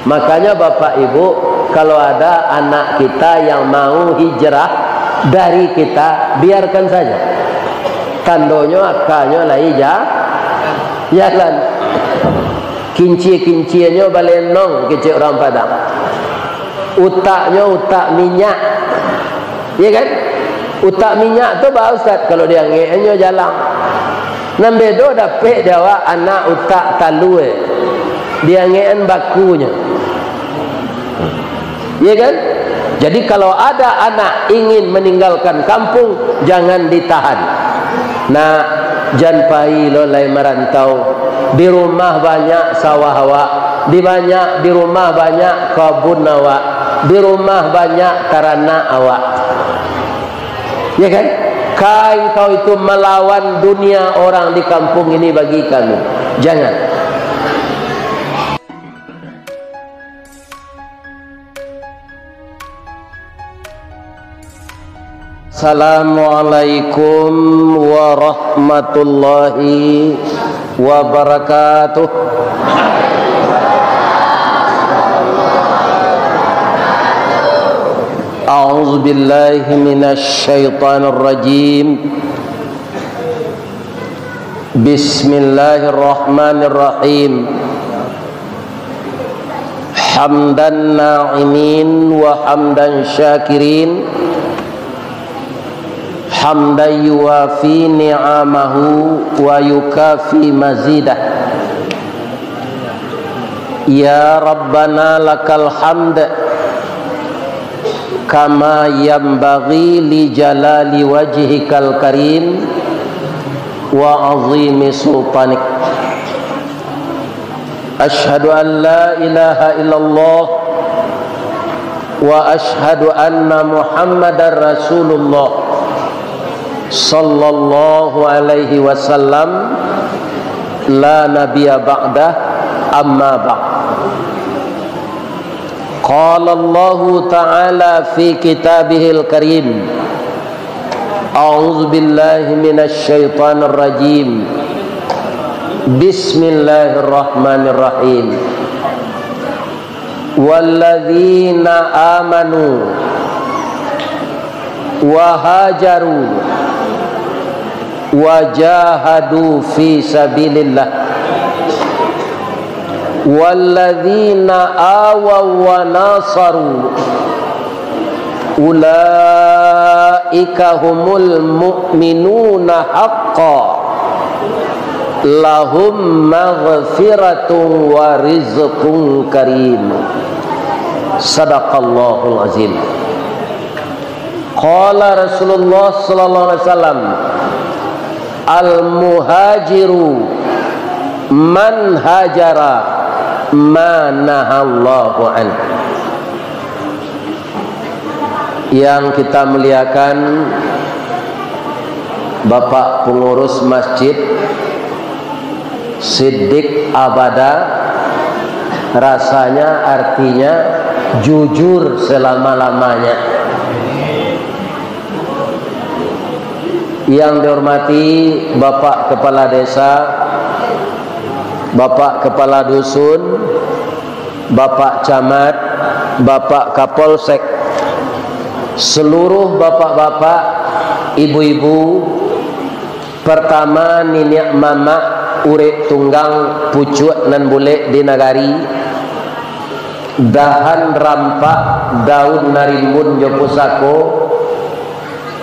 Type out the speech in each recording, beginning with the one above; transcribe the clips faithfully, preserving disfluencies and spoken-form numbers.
Makanya, Bapak Ibu, kalau ada anak kita yang mau hijrah dari kita, biarkan saja. Tandonyo, akanyo lai ja-, jalan. Kincia-kincianyo balenong, kecek urang Padang. Utaknyo utak minyak. Iya kan? Utak minyak tu ba, Ustaz, kalau diangekannyo jalang. Nan bedo dapek di awak anak utak talua, diangekan bakunyo. Iya kan? Jadi, kalau ada anak ingin meninggalkan kampung, jangan ditahan. Nak, jan pai lo lai marantau. Di rumah banyak sawah awak, di banyak, di rumah banyak kabun awak, di rumah banyak taranak awak. Ya kan? Ka engkau itu melawan dunia orang di kampung ini bagi kami. Jangan. Assalamualaikum warahmatullahi wabarakatuh. A'udzu billahi minasy syaithanir rajim. Bismillahirrahmanirrahim. Hamdan na'imin wa hamdan syakirin. Hamdan yuwafi ni'amahu wa yukafi mazidah. Ya Rabbana lakal hamd, kama yanbaghi li jalali wajhikal karim wa azimi sultanik. Asyhadu an la ilaha illallah wa asyhadu anna Muhammadar Rasulullah sallallahu alaihi wasallam, la nabiyya ba'dah, amma ba'd. Qala Allahu ta'ala fi kitabihil karim, a'udzu billahi minasy syaithanir rajim. Bismillahirrahmanirrahim. Walladzina amanu wa hajaru wa jahadu fi sabilillah, walladzina awaw wa nasaru, ulaika humul mu'minuna haqqan, lahum maghfiratun wa rizqun karim. Sadaqallahul azim. Qala Rasulullah sallallahu alaihi wasallam, "Al-muhajiru man hajara ma nahallahu anhu." Yang kita muliakan, Bapak Pengurus Masjid, Siddiq Abada, rasanya artinya jujur selama-lamanya. Yang dihormati Bapak Kepala Desa, Bapak Kepala Dusun, Bapak Camat, Bapak Kapolsek, seluruh bapak-bapak, ibu-ibu, pertama niniak mamak, urek tunggang, pucuak nan bulek di nagari, dahan rampak, daun narimbun jo pusako,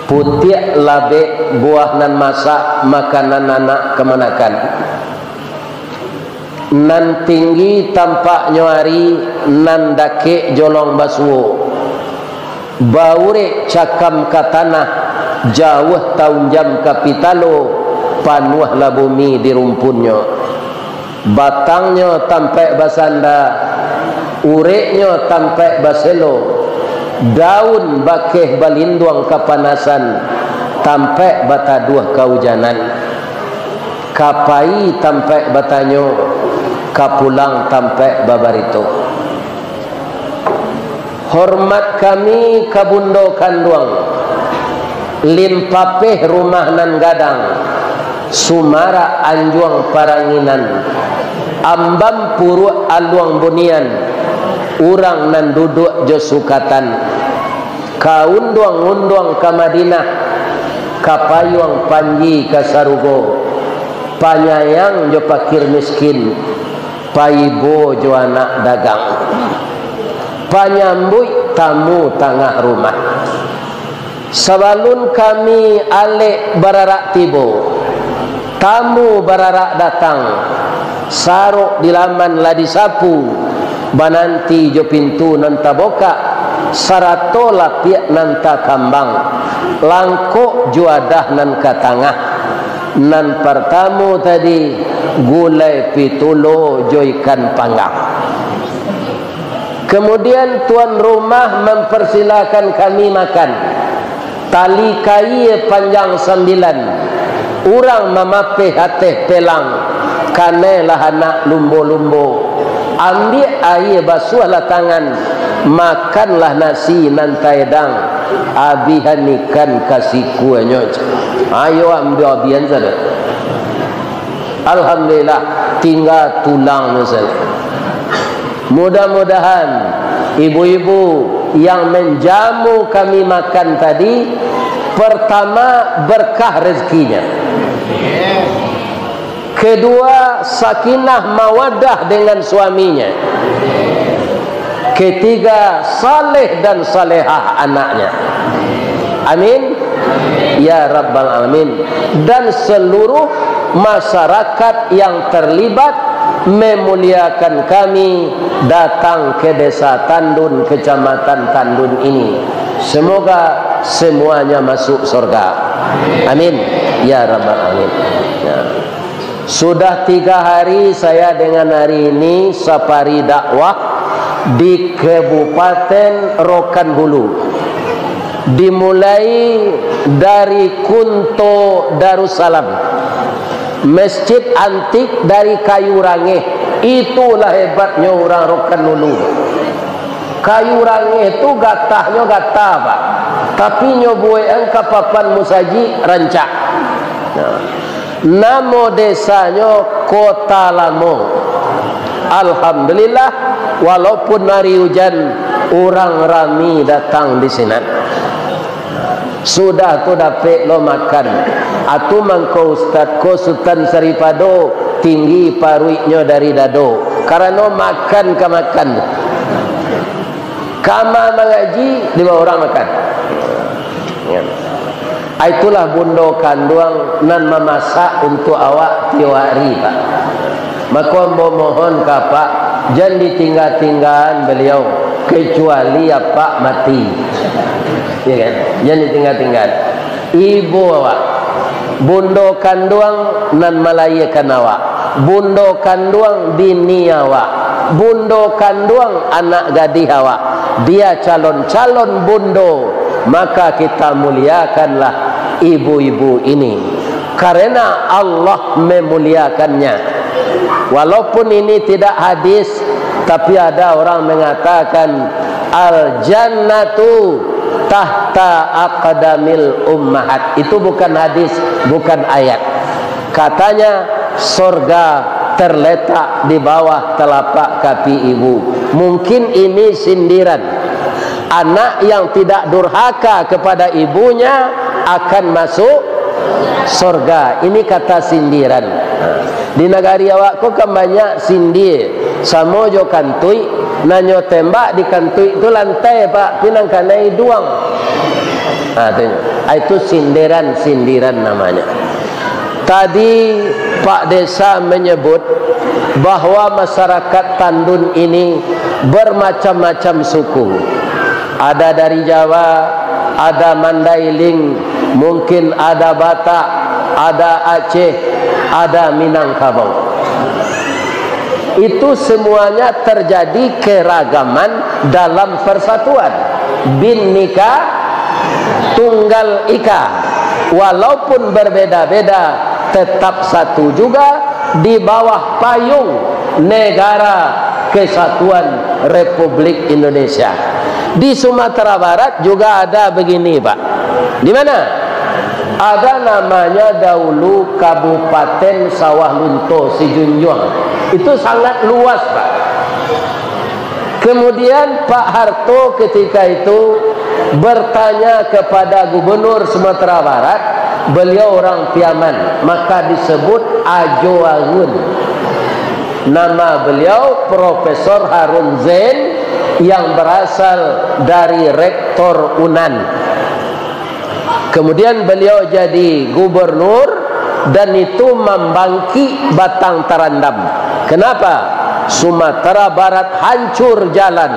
putiak labek, buah nan masak, makanan anak kamanakan. Nan tinggi tampaknyo ari, nan dakek jolong basuo. Baurek cakam ka tanah, jauah taunjam ka pitalo, panuahlah bumi di rumpunnyo. Batangnyo tampaik basanda, ureknyo tampaik baselo, daun bakeh balinduang kapanasan, tampaik bataduah kaujanan. Ka pai tampaik batanyo, ka pulang tampaik babarito. Hormat kami ka bundo kanduang, Limpapeh rumah nan gadang, Sumarak anjuang paranginan, Ambam puruak aluang bunian, Urang nan duduak jo sukatan, ka unduang-unduang ka Madinah, ka payuang panji ka sarugo, panyayang jo pakir miskin, paibo jo anak dagang, panyambuik tamu tangah rumah. Sabalun kami alek bararak tibo, tamu bararak datang, sarok di laman lah disapu, bananti jo pintu nan tabokak, sarato lapiak nan takambang, langkok juadah nan ka tangah. Nan partamo tadi, gulai pitulo jo ikan panggang. Kemudian tuan rumah mempersilakan kami makan. Tali kaia panjang sambilan, urang mamapeh ateh pelang, kanai lah anak lumbo-lumbo. Ambiak aia basuahlah tangan, makanlah nasi nan taedang, abihan ikan ka sikuanyo. Ayo ambiak abihan sajo. Alhamdulillah, tingga tulang misalnyo. Mudah-mudahan ibu-ibu yang menjamu kami makan tadi, pertama, berkah rezekinya. Kedua, sakinah mawadah dengan suaminya. Ketiga, saleh dan salehah anaknya. Amin. Ya Rabbal Alamin. Dan seluruh masyarakat yang terlibat memuliakan kami datang ke Desa Tandun, Kecamatan Tandun ini. Semoga semuanya masuk surga. Amin. Ya Rabbal Alamin. Ya. Sudah tiga hari saya dengan hari ini safari dakwah di Kabupaten Rokan Hulu. Dimulai dari Kunto Darussalam, masjid antik dari kayu rangeh. Itulah hebatnyo urang Rokan Hulu. Kayu rangeh tu gatahnyo gatah, Pak. Tapi nyo buekan ka papan musajik rancak. Nah. Namo desanyo Kota Lamo. Alhamdulillah, walaupun ari ujan, urang rami datang di sinan. Sudah tu dapek lo makan. Atu mangko ustad ko Sutan Saripado tinggi paruiknyo dari dado. Karano makan ka makan. Kama mangaji, dibawa urang makan. Ya. Itulah bundo kanduang nan mamasak untuak awak tiok ari, Pak. Mako, ambo mohon ka Apak, jan ditingga-tinggaan baliau, kecuali Apak mati. Ya kan? Jan ditingga-tinggaan. Ibu awak, bundo kanduang nan malahiakan awak, bundo kanduang bini awak, bundo kanduang anak gadih awak, dia calon-calon bundo, maka kita muliakanlah ibu-ibu ini, karena Allah memuliakannya. Walaupun ini tidak hadis, tapi ada orang mengatakan, "Al-jannatu tahta aqdamil ummahat." Itu bukan hadis, bukan ayat. Katanya, "Sorga terletak di bawah telapak kaki ibu." Mungkin ini sindiran. Anak yang tidak durhaka kepada ibunya akan masuk sorga. Ini kata sindiran. Di nagari awak ko kan banyak sindia, samo jo kantuik, nan nyo tembak di kantuik tu lantai, Pak, pinang kanai iduang. Ha, tu nyo. Ah, itu sindiran-sindiran namanya. Tadi Pak Desa menyebut bahwa masyarakat Tandun ini bermacam-macam suku. Ada dari Jawa, ada Mandailing, mungkin ada Batak, ada Aceh, ada Minangkabau. Itu semuanya terjadi keragaman dalam persatuan. Bhinneka tunggal ika. Walaupun berbeda-beda, tetap satu juga di bawah payung Negara Kesatuan Republik Indonesia. Di Sumatera Barat juga ada begini, Pak. Di mana? Ada namanya dahulu Kabupaten Sawah Lunto, Sijunjuang. Itu sangat luas, Pak. Kemudian Pak Harto ketika itu bertanya kepada Gubernur Sumatera Barat, beliau orang Piaman, maka disebut Ajo Harun. Nama beliau Profesor Harun Zain yang berasal dari Rektor Unan. Kemudian beliau jadi gubernur, dan itu mambangkik batang tarandam. Kenapa? Sumatera Barat hancur jalan,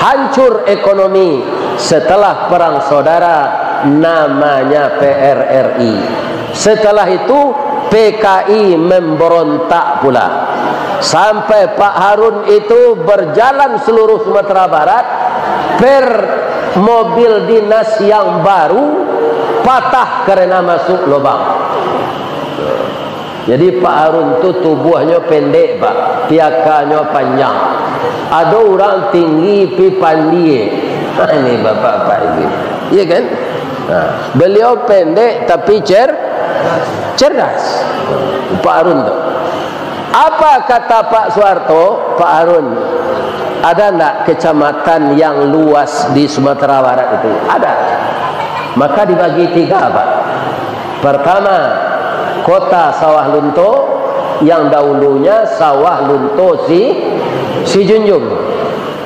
hancur ekonomi. Setelah Perang Saudara, namanya P R R I. Setelah itu, P K I memberontak pula. Sampai Pak Harun itu berjalan seluruh Sumatera Barat, per mobil dinas yang baru patah karena masuk lubang. Jadi Pak Harun tu tubuahnyo pendek, Pak, piakanyo panjang. Ado urang tinggi pi pandie. Ini bapak-bapak ini. Iya kan? Nah, beliau pendek tapi cer-, cerdas. Pak Harun tu. Apa kata Pak Soeharto, Pak Harun, ada ndak kecamatan yang luas di Sumatera Barat itu? Ada. Maka dibagi tiga, Pak. Pertama, kota Sawah Lunto, yang dahulunya Sawah Lunto Si, Sijunjung.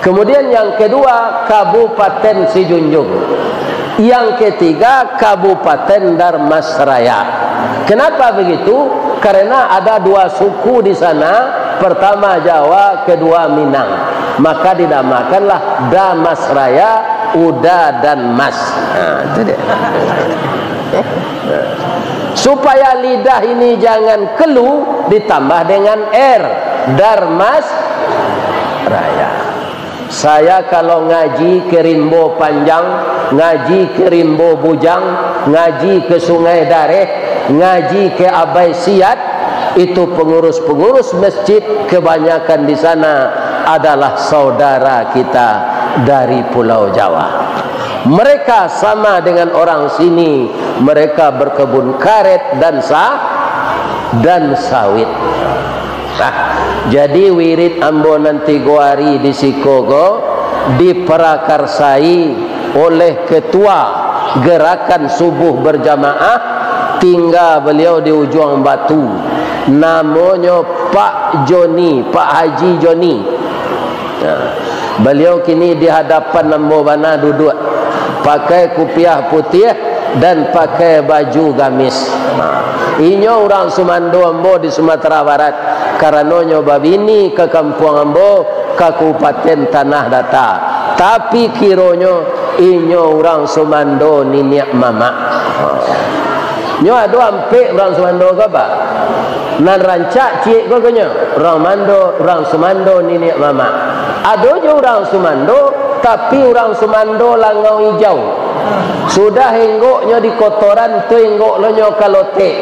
Kemudian yang kedua, Kabupaten Sijunjung. Yang ketiga, Kabupaten Darmasraya. Kenapa begitu? Karena ada dua suku di sana, pertama Jawa, kedua Minang. Maka dinamakanlah Damasraya, Uda dan Mas. Ha, itu dia. Supaya lidah ini jangan kelu, ditambah dengan R. Darmasraya. Saya kalau ngaji ke Rimbo Panjang, ngaji ke Rimbo Bujang, ngaji ke Sungai Dareh, ngaji ke Abai Siat, itu pengurus-pengurus masjid kebanyakan di sana adalah saudara kita dari Pulau Jawa. Mereka sama dengan orang sini, mereka berkebun karet dan sa-, dan sawit. Nah, jadi wirid ambo nan tigo ari di siko ko diprakarsai oleh ketua Gerakan Subuh Berjamaah, tingga beliau di Ujuang Batu. Namonyo Pak Joni, Pak Haji Joni. Nah, beliau kini di hadapan ambo bana duduak, pakai kupiah putiah dan pakai baju gamis. Nah, inyo urang sumando ambo di Sumatera Barat, karano nyo babini ka kampuang ambo, Kabupaten Tanah Data. Tapi kironyo inyo urang sumando niniak mamak. Nyo ado ampek urang sumando ko, Pak. Nan rancak ciek ko, konyo, urang mando, urang sumando niniak mamak. Ado jo urang sumando, tapi urang sumando langau ijau. Sudah enggoknyo di kotoran, tu enggok lo nyo ka lotek.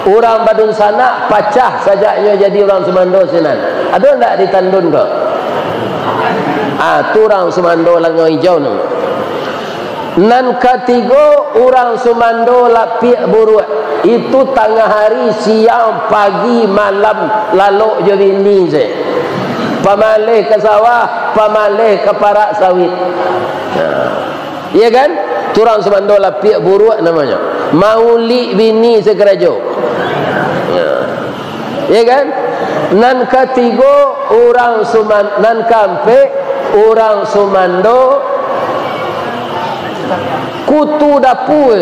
Urang badunsanak pacah sajaknyo jadi urang sumando sinan. Ado ndak di Tandun ko? Ah, tu urang sumando langau ijau tu. Nan katigo, urang sumando lapiak buruak. Itu tangah hari, siang, pagi, malam, lalok jo bini se. Pamaleh ka sawah, pamaleh ka parak sawit. Nah. Iya kan? Tu urang sumando lapiak buruak namonyo. Maulik bini sakarajo. Ya. Iya kan? Nan katigo, urang suman-, nan kaampek, urang sumando kutu dapua.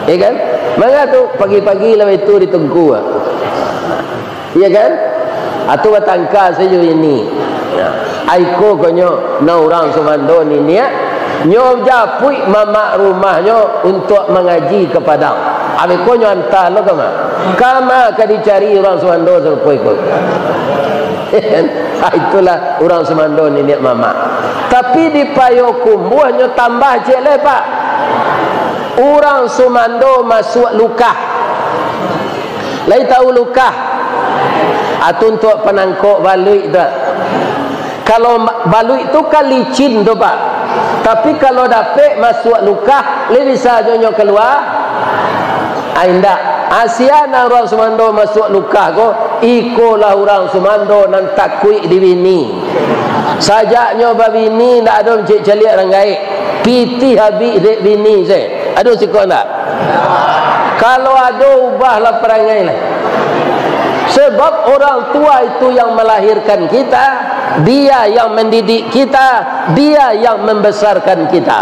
Iya kan? Manga tu pagi-pagi lah itu ditungku. Iya kan? Atu batangka sajo ini. Ya. Aiko konyo, nah, urang sumando niniak, nyo japuik mamak rumahnyo untuak mangaji ka Padang. Abih ko nyo anta lo kama? Kama ka dicari urang sumando sarupo iko? Itulah urang sumando niniak mamak. Tapi di Payokumbuah nyo tambah ciek lai, Pak. Urang sumando masuak lukah. Lai tahu lukah? Atu untuak panangkok baluik tu. Kalau ma-, baluik tu kan licin tu, Pak. Tapi kalau dapek masuak lukah, lai bisa jo nyo kalua? Ai, indak. Asia nan urang sumando masuak lukah ko, ikolah urang sumando nan takuik di bini. Sajaknyo babini, ndak ado mancaliak-caliak urang gaek. Pitih abih dek bini se. Ado siko ndak? Kalau ado, ubahlah parangai lah. Sebab orang tua itu yang melahirkan kita, dia yang mendidik kita, dia yang membesarkan kita.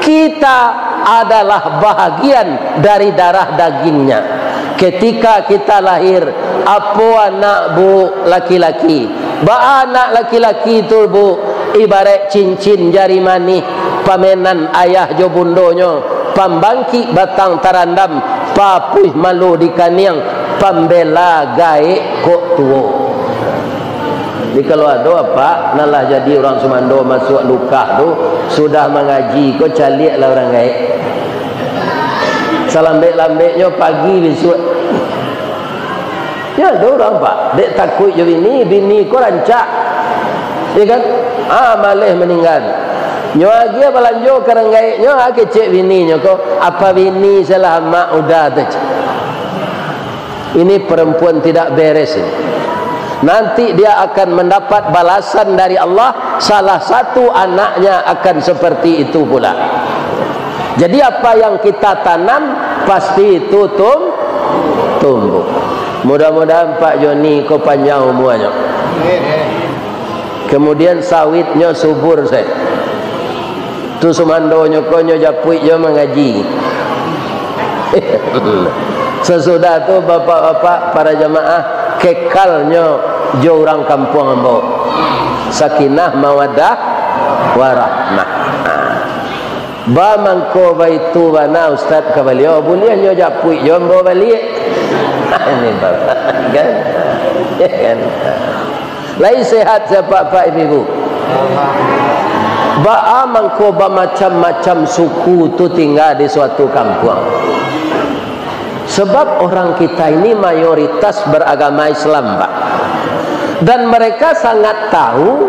Kita adalah bahagian dari darah dagingnya. Ketika kita lahir, apo anak, Bu, laki-laki. Baa anak laki-laki tu, Bu? Ibaraik cincin jari manih, pamenan ayah jo bundonyo, pambangkik batang tarandam, papuih malu di kaniang, pambela gaek kok tuo. Jadi, kalau ado apak nan lah jadi urang sumando masuak lukah tu, sudah mangaji ko caliaklah urang gaek. Salambek-lambeknyo pagi bisuak. Yo, ado urang, Pak, dek takuik jo bini, bini ko rancak. Yo kan? Ah, maleh maningga. Nyo agiah balanjo ka urang gaeknyo, ah, kecek bininyo ko, "Apa bini salah amak udah tu?" Ini perempuan tidak beres ini. Nanti dia akan mendapat balasan dari Allah, salah satu anaknya akan seperti itu pula. Jadi, apa yang kita tanam, pasti itu tum-, tumbuh. Mudah-mudahan Pak Joni ko panjang umuanyo. Kemudian sawitnyo subur se. Tu sumandonyo ko nyo japuik jo mangaji. Sasudah tu, bapak-bapak, para jamaah, kekalnyo jo urang kampuang ambo. Sakinah, mawaddah, warahmah. Ba mangko baitu bana, Ustaz, ka baliau, buliah nyo japuik jo ambo baliak. Ini bapak, kan? Ya, kan? Lai sehat se, Pak, Pak, Ibu-ibu? Baa mangko bamacam-macam suku tu tingga di suatu kampuang? Sebab orang kita ini mayoritas beragama Islam, Pak. Dan mereka sangat tahu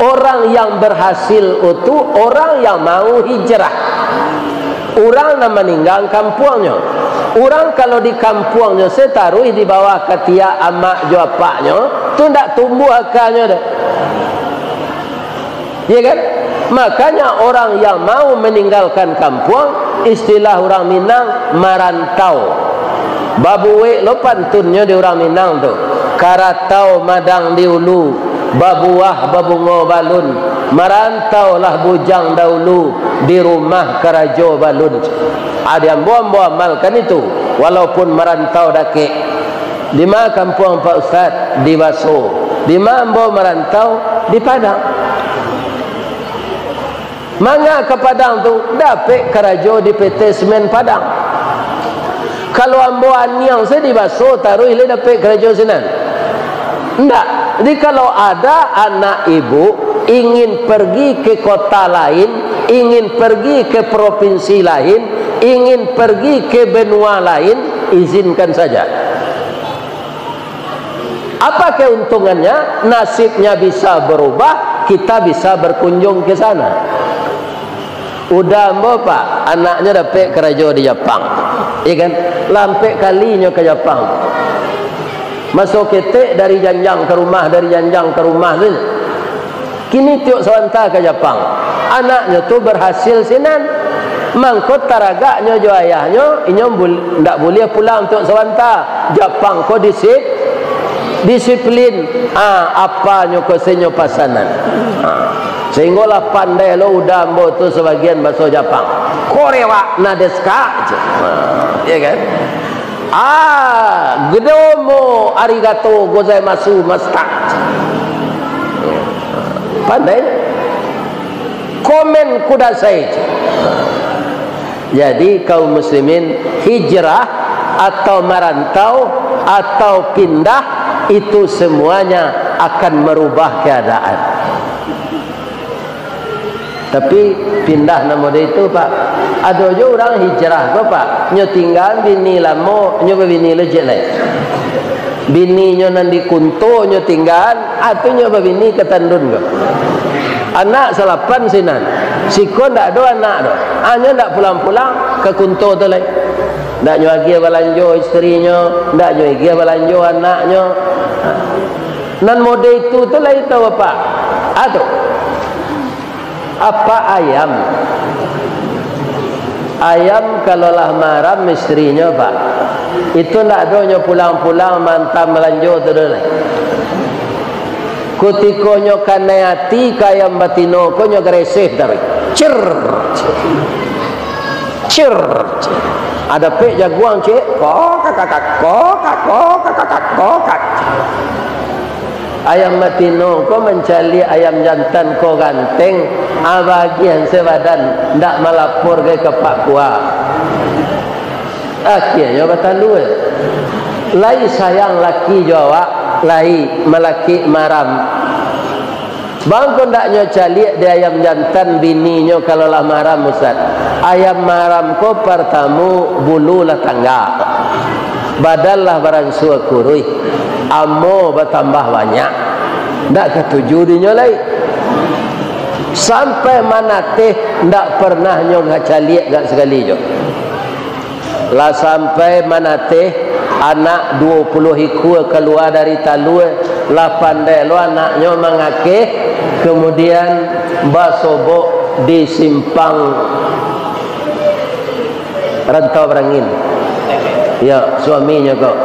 orang yang berhasil itu orang yang mau hijrah. Urang nan maningga kampuangnyo. Urang kalau di kampuangnyo se taruih di bawah katiak amak jo apaknyo, tu ndak tumbuah akanyo doh. Ya kan? Makanya orang yang mau meninggalkan kampuang, istilah urang Minang, marantau. Babuek lo pantunnyo di urang Minang tu. Karatau madang di ulu, babuah babungo balun, marantaulah bujang dahulu di rumah karajo balun. Ah, di ambo, ambo amalkan itu, walaupun marantau dakek. Di ma kampuang Pak Ustaz? Di Baso. Di ma ambo marantau? Di Padang. Manga ka Padang tu, dapek karajo di P T Semen Padang. Kalau ambo aniang se di Baso, taruih lai dapek karajo sinan? Ndak. Jadi, kalau ada anak ibu ingin pergi ke kota lain, ingin pergi ke provinsi lain, ingin pergi ke benua lain, izinkan saja. Apa keuntungannya? Nasibnya bisa berubah, kita bisa berkunjung ke sana. Uda ambo, Pak, anaknyo dapek karajo di Japang. Iya kan? Lah ampek kalinyo ka Japang. Maso ketek dari janjang ka rumah, dari janjang ka rumah tu. Kini tiok sabanta ka Japang. Anaknyo tu berhasil sinan. Mangko taragaknyo jo ayahnyo, inyo bul-, ndak buliah pulang tiok sabanta. Japang ko disip-, disiplin. Ah, apanyo ko se nyo pasanan. Ah, sahinggolah pandai lo uda ambo tu sabagian baso Japang. "Korewa nan desu ka?" cek. Ah, iya kan? Ah, "Domo arigato gozaimasu, Master." Pandai. "Komen kudasai." Jadi, kaum muslimin, hijrah atau marantau atau pindah, itu semuanya akan merubah keadaan. Tapi pindah nan model itu, Pak. Ado jo urang hijrah ko, Pak. Nyo tinggaan bini lamo, nyo babini lo ciek lai. Bininyo nan di Kunto nyo tinggaan, ah, tu nyo babini ka Tandun ko. Anak salapan sinan. Siko ndak ado anak doh. Ah, nyo ndak pulang-pulang ka Kunto tu lai. Ndak nyo agiah balanjo isterinyo, ndak nyo agiah balanjo anaknyo. Nan model itu tu lai tau, Bapak. Ado. Apak ayam. Ayam kalau lah maram istrinyo, Pak, itu ndak ado nyo pulang-pulang maanta balanjo tu doh lai. Kutiko nyo kanai ati ka ayam batino ko, nyo gareseh taruih. Cer. Cer. Ado pek jaguang, cek. Kokak, kokak, kokak, kokak, kokak, kokak. Ayam batino ko mancaliak ayam jantan ko ganteng, ah, bagian sabadan, ndak malapor gai ka Pak Kua. Akhianyo batalua. Lai sayang laki jo awak, lai malakik maram. Bang ko ndak nyo caliak di ayam jantan bininyo kalau lah maram, Ustaz? Ayam maram ko partamo bulu lah tanggak. Badan lah baransua kuruih, amo batambah banyak, ndak katuju dinyo lai. Sampai manateh ndak pernah nyo gak caliak gak sakali jo. Lah sampai manateh, anak duo puluah ikua kalua dari talua, lah pandai lo anaknyo mangakeh, kemudian basobok di simpang Rantau Barangin. Ya, suaminyo ko,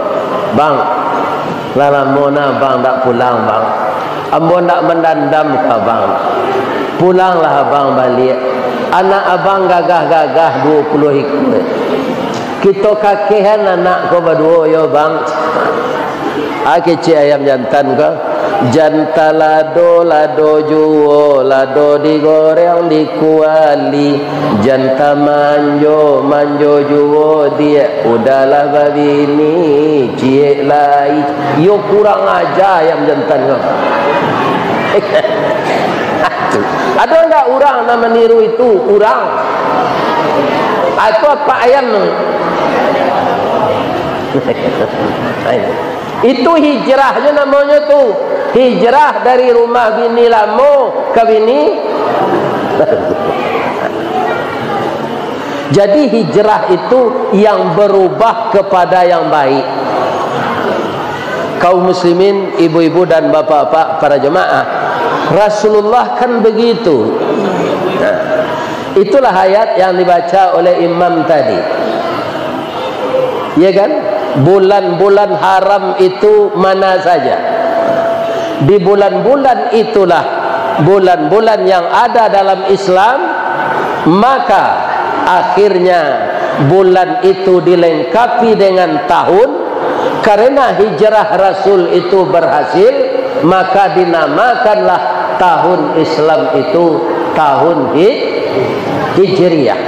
"Bang, lah lamo nah Bang ndak pulang, Bang. Ambo ndak mandandam ka Abang. Pulanglah Abang baliak. Anak Abang gagah-gagah duo puluah ikua. Kito kakehan anak ko baduo yo, Bang." Ah, kecek ayam jantan ko, "Jan talado, lado juo, lado digoreng di kuali. Jan tamanjo, manjo juo, diak, udah lah babini, ciek lai." Iyo, kurang aja ayam jantan ko. Ado ndak urang nan maniru itu? Urang. Ah, itu apak ayam tu. Itu hijrah je namonyo tu. Hijrah dari rumah bini lamo ka bini. Jadi, hijrah itu yang berubah kepada yang baik. Kaum muslimin, ibu-ibu dan bapak-bapak, para jemaah, Rasulullah kan begitu. Nah, itulah ayat yang dibaca oleh imam tadi. Ya kan? Bulan-bulan haram itu mana saja? Di bulan-bulan itulah bulan-bulan yang ada dalam Islam, maka akhirnya bulan itu dilengkapi dengan tahun, karena hijrah Rasul itu berhasil, maka dinamakanlah tahun Islam itu tahun Hij-, Hijriah.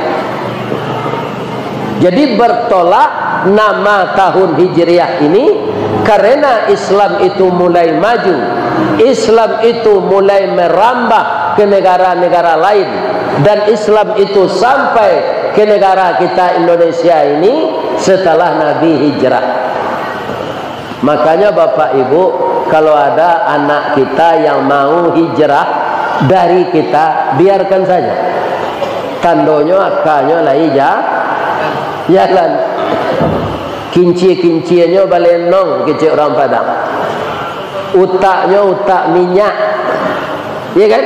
Jadi, bertolak nama tahun Hijriah ini karena Islam itu mulai maju, Islam itu mulai merambah ke negara-negara lain, dan Islam itu sampai ke negara kita Indonesia ini setelah Nabi hijrah. Makanya, Bapak Ibu, kalau ada anak kita yang mau hijrah dari kita, biarkan saja. Tandonyo, akanyo lai ja-, jalan. Kincia-kincianyo balenong, kecek urang Padang. Utaknyo utak minyak. Iya kan?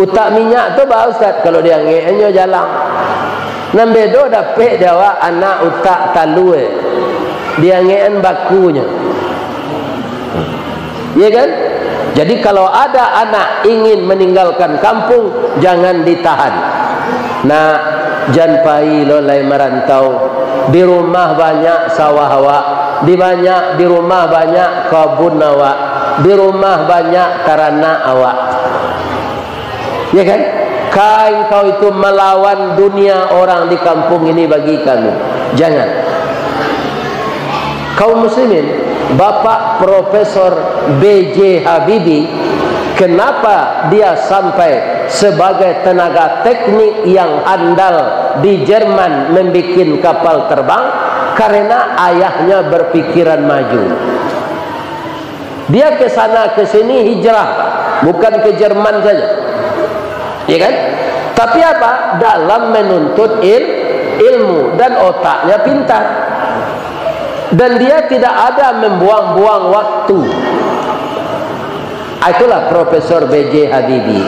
Utak minyak tu ba, Ustaz, kalau diangek-annyo jalang. Nan bedo dapek di awak anak utak talua, diangek-an bakunyo. Iya kan? Jadi, kalau ada anak ingin meninggalkan kampung, jangan ditahan. Nak, jan pai lo lai marantau. Di rumah banyak sawah awak, di banyak, di rumah banyak kabun awak, di rumah banyak taranak awak. Ya kan? Ka engkau itu melawan dunia orang di kampung ini bagi kami. Jangan. Kaum muslimin, Bapak Profesor B J Habibie, kenapa dia sampai sebagai tenaga teknik yang andal di Jerman membikin kapal terbang? Karena ayahnya berpikiran maju. Dia ke sana ke sini hijrah, bukan ke Jerman saja. Ya kan? Tapi apa? Dalam menuntut il-, ilmu, dan otaknya pintar. Dan dia tidak ada membuang-buang waktu. Ah, itulah Profesor B J Habibie.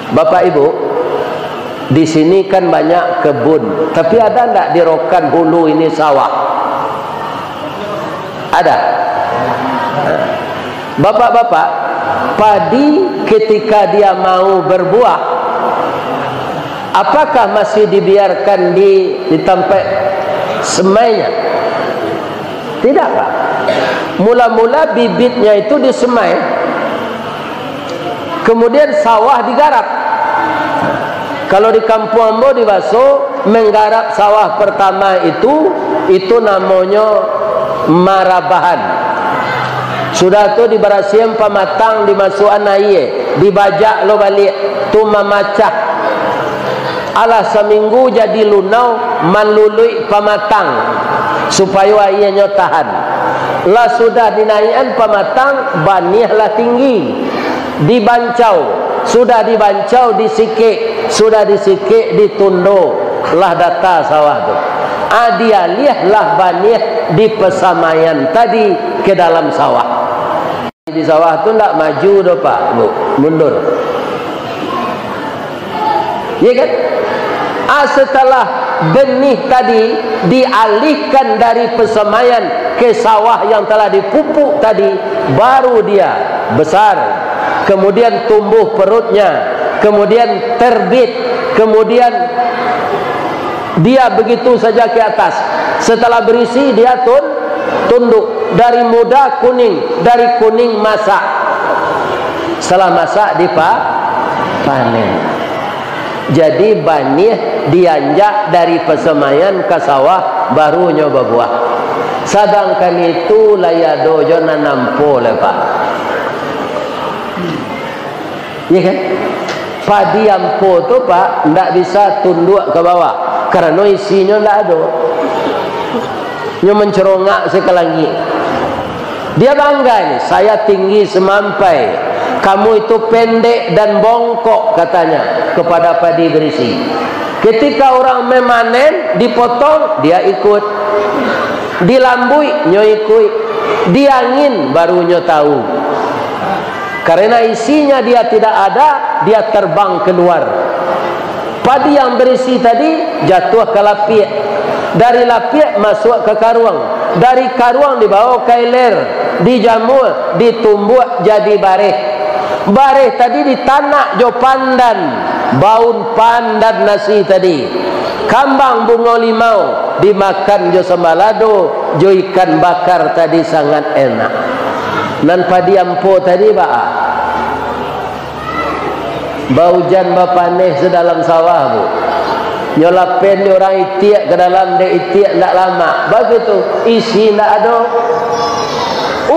Bapak Ibu, di sini kan banyak kebun, tapi ada ndak di Rokan Hulu ini sawah? Ada. Bapak-bapak, padi ketika dia mau berbuah, apakah masih dibiarkan di, di tampek semainya? Tidak, Pak. Mula-mula bibitnya itu disemai, kemudian sawah digarap. Kalau di kampuang ambo dibaso, menggarap sawah pertama itu, itu namonyo marabahan. Sudah tu dibarasian pamatang, dimasukan aia, dibajak lo baliak, tu mamacah. Alah saminggu jadi lunau, maluluik pamatang, supayo aianyo tahan. Lah sudah dinaiakan pamatang, baniah lah tinggi, dibancau. Sudah dibancau, disikek. Sudah disikek, ditundo. Lah data sawah tu. Ah, dialiah lah baniah di pasamaian tadi ke dalam sawah. Di sawah tu ndak maju doh, Pak, Bu. Mundur. Ya kan? Ah, setelah benih tadi dialihkan dari pasamaian ke sawah yang telah dipupuk tadi, baru dia besar. Kemudian tumbuh perutnya, kemudian terbit, kemudian dia begitu saja ke atas. Setelah berisi, dia tun-, tunduk. Dari muda kuning, dari kuning masak. Setelah masak, dipa-, panen. Jadi, baniah dianjak dari pasamaian ka sawah, baru nyo babuah. Sadangkan itu, lai ado jo nan ampo lai, Pak. Iya kan? Padi ampo tu, Pak, ndak bisa tunduak ka bawah, karano isinyo ndak ado. Nyo mencerongak se ka langik. Dia bangga ni, "Saya tinggi semampai, kamu itu pendek dan bongkok," katanya kepada padi berisi. Ketika orang memanen, dipotong, dia ikut. Dilambuik, nyo ikuik. Diangin, baru nyo tahu. Karena isinya dia tidak ada, dia terbang keluar. Padi yang berisi tadi jatuh ke lapiak. Dari lapiak masuk ke karuang. Dari karuang dibawa ke iler, dijamur, ditumbuak jadi bareh. Bareh tadi ditanak jo pandan, baun pandan nasi tadi. Kambang bungo limau dimakan jo sambalado, jo ikan bakar tadi sangat enak. Nan padi ampo tadi baa? Baujan bapaneh se dalam sawah, Bu. Nyo lapen di urang itiak ka dalam, dek itiak ndak lamak. Bagitu, isi ndak ado.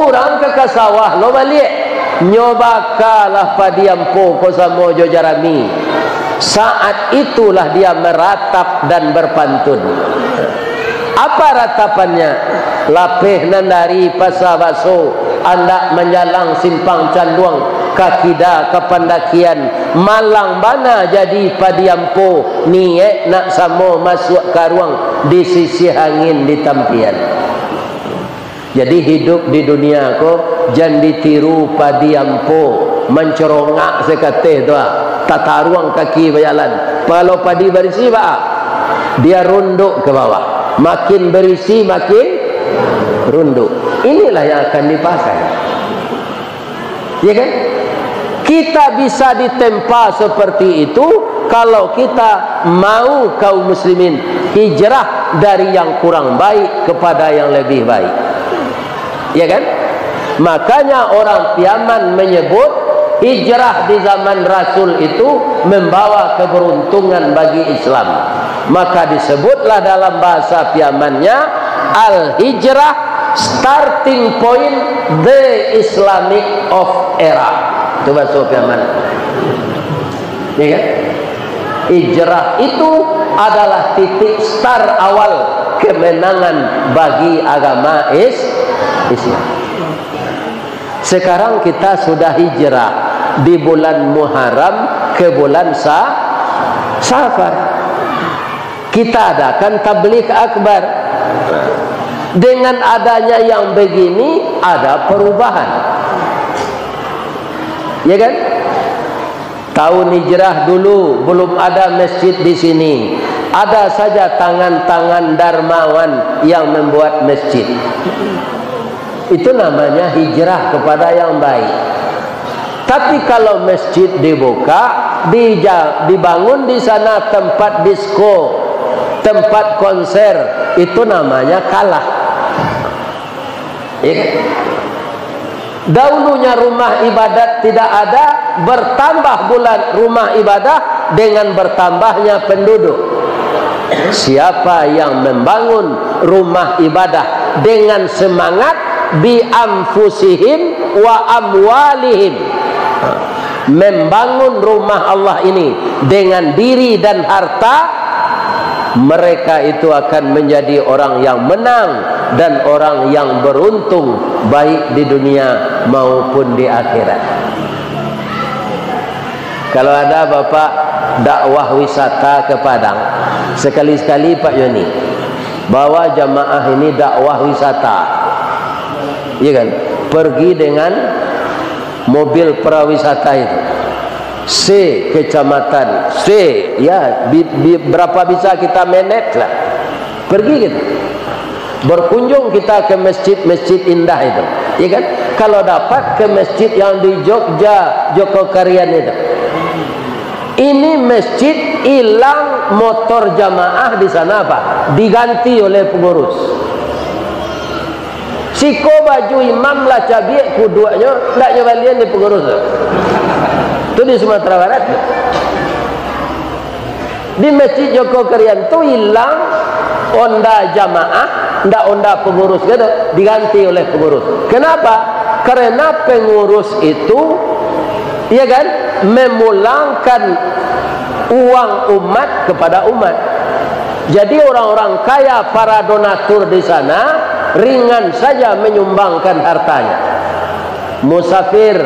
Urang ka, ka sawah lo baliak. Nyo bakalah padi ampo ko samo jo jarami. Saat itulah dia meratap dan berpantun. Apa ratapannya? Lapeh nan dari Pasa Baso, andak manjalang Simpang Canduang, ka kida ka pandakian, malang bana jadi padi ampo, niaik nak samo masuak karuang, disisiah angin ditampian. Jadi, hidup di dunia ko, jan ditiru padi ampo, mancorongak sakateh tu, ah, tataruang kaki bajalan. Kalau padi barisi, baa? Dia runduk ke bawah. Makin berisi, makin runduk. Inilah yang akan dipakai. Ya kan? Kita bisa ditempa seperti itu kalau kita mau, kaum muslimin, hijrah dari yang kurang baik kepada yang lebih baik. Ya kan? Makanya orang Piaman menyebut hijrah di zaman Rasul itu membawa keberuntungan bagi Islam. Maka disebutlah dalam bahasa Piamannya, "Al-hijrah, starting point the Islamic of era." Itu bahasa Piaman. Ya kan? Hijrah itu adalah titik start awal kemenangan bagi agama Is-, Islam. Sekarang kita sudah hijrah di bulan Muharram ke bulan Sa-, Safar. Kita adakan tabligh akbar. Dengan adanya yang begini, ada perubahan. Ya kan? Tahun hijrah dulu belum ada masjid di sini. Ada saja tangan-tangan dermawan yang membuat masjid. Itu namanya hijrah kepada yang baik. Tapi kalau masjid dibuka, dija-, dibangun di sana tempat disko, tempat konser, itu namanya kalah. Ya kan? Dahulunya rumah ibadat tidak ada, bertambah pula rumah ibadah dengan bertambahnya penduduk. Siapa yang membangun rumah ibadah dengan semangat bi anfusihim wa amwalihim, membangun rumah Allah ini dengan diri dan harta, mereka itu akan menjadi orang yang menang dan orang yang beruntung, baik di dunia maupun di akhirat. Kalau ada Bapak dakwah wisata ke Padang, sekali-sekali Pak Yoni, bawa jamaah ini dakwah wisata. Iya kan? Pergi dengan mobil pariwisata itu. Se kecamatan, se, ya, bi-, bi-, berapa bisa kita manage lah. Pergi kita. Berkunjung kita ke masjid-masjid indah itu. Ya kan? Kalau dapat ke masjid yang di Jogja, Joko Karian itu. Ini masjid hilang motor jamaah di sana apa? Diganti oleh pengurus. Siko baju imam lah cabiak kuduaknyo, ndak nyo balian di pengurus tu. Tu di Sumatera Barat. Di Masjid Joko Karian tu hilang onda jamaah, ndak onda pengurus gitu, diganti oleh pengurus. Kenapa? Karena pengurus itu, ya kan, memulangkan uang umat kepada umat. Jadi orang-orang kaya, para donatur di sana, ringan saja menyumbangkan hartanya. Musafir,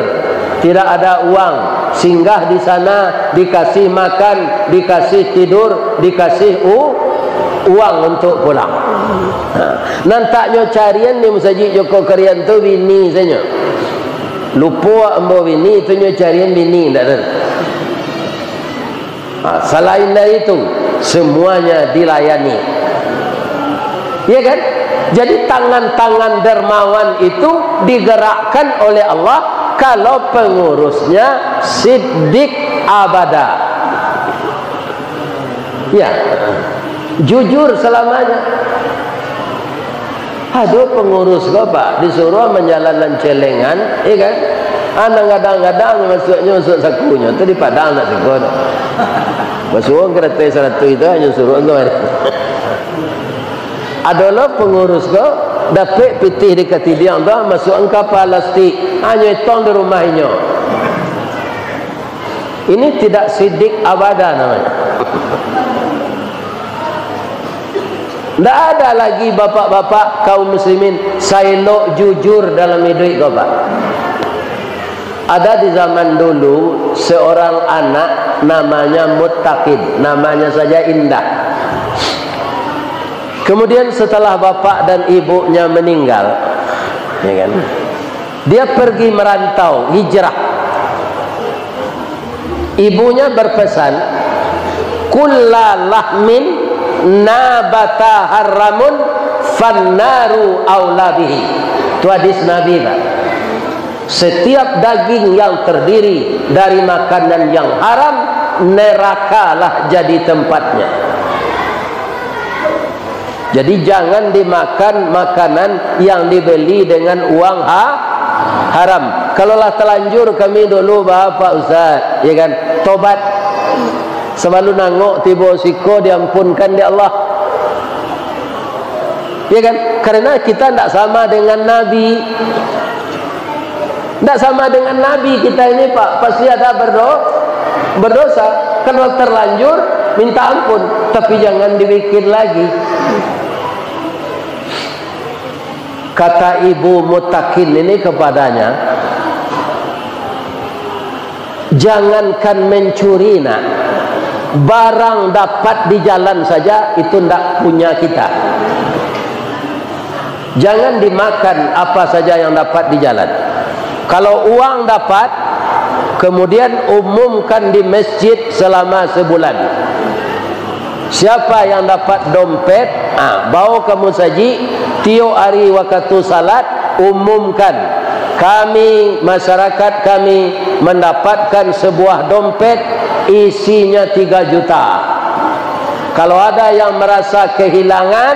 tidak ada uang, singgah di sana, dikasih makan, dikasih tidur, dikasih u-, uang untuk pulang. Ha. Nan tak nyo carian di Masjid Joko Karian tu bini sajo. Lupo ambo bini, tu nyo carian bini, ndak tahu. Ha, selain dari itu, semuanya dilayani. Ya kan? Jadi, tangan-tangan dermawan itu digerakkan oleh Allah kalau pengurusnya siddiq abada. Ya. Jujur selamanya. Ado pengurus ko, Pak, disuruah manjalan nan celengan, ya kan? Ah, nan gadang-gadang masuaknyo masuak sakunyo, tu di Padang nak siko tu. Basuo karatai saratuih tu, hanyo suruah tu. Ado lo pengurus ko, dapek pitih di katidiang tu, masuak ka palastik, hanyo etong di rumah inyo. Ini tidak siddiq abada namanya. Ndak ada lagi bapak-bapak kaum muslimin saelok jujur dalam iduik ko, Pak. Ada di zaman dulu seorang anak namanya Muttaqin, namanya saja indah. Kemudian setelah bapak dan ibunya meninggal, ya kan, dia pergi merantau, hijrah. Ibunya berpesan, "Kulla lahmin nabata haramun fannaru aula bihi." Itu hadis Nabi, Pak. Setiap daging yang terdiri dari makanan yang haram, nerakalah jadi tempatnya. Jadi, jangan dimakan makanan yang dibeli dengan uang ha-, haram. Kalau lah telanjur kami dulu, Bapak Ustaz, ya kan, tobat. Sabalun angok tibo siko diampunkan dek Allah. Ya kan? Karena kita ndak sama dengan Nabi. Ndak sama dengan Nabi kita ini, Pak. Pasti ada berdo-, berdosa. Kalau terlanjur, minta ampun. Tapi jangan dibikin lagi. Kata ibu Muttaqin ini kepadanya, "Jangankan mencuri, nak. Barang dapat di jalan saja, itu ndak punya kita." Jangan dimakan apa saja yang dapat di jalan. Kalau uang dapat, Kemudian umumkan di masjid selama sebulan. Siapa yang dapat dompet, ah, bawa ka musajik, tiok ari wakatu salat, umumkan, "Kami, masyarakat kami, mendapatkan sebuah dompet, isinya tiga juta." Kalau ada yang merasa kehilangan,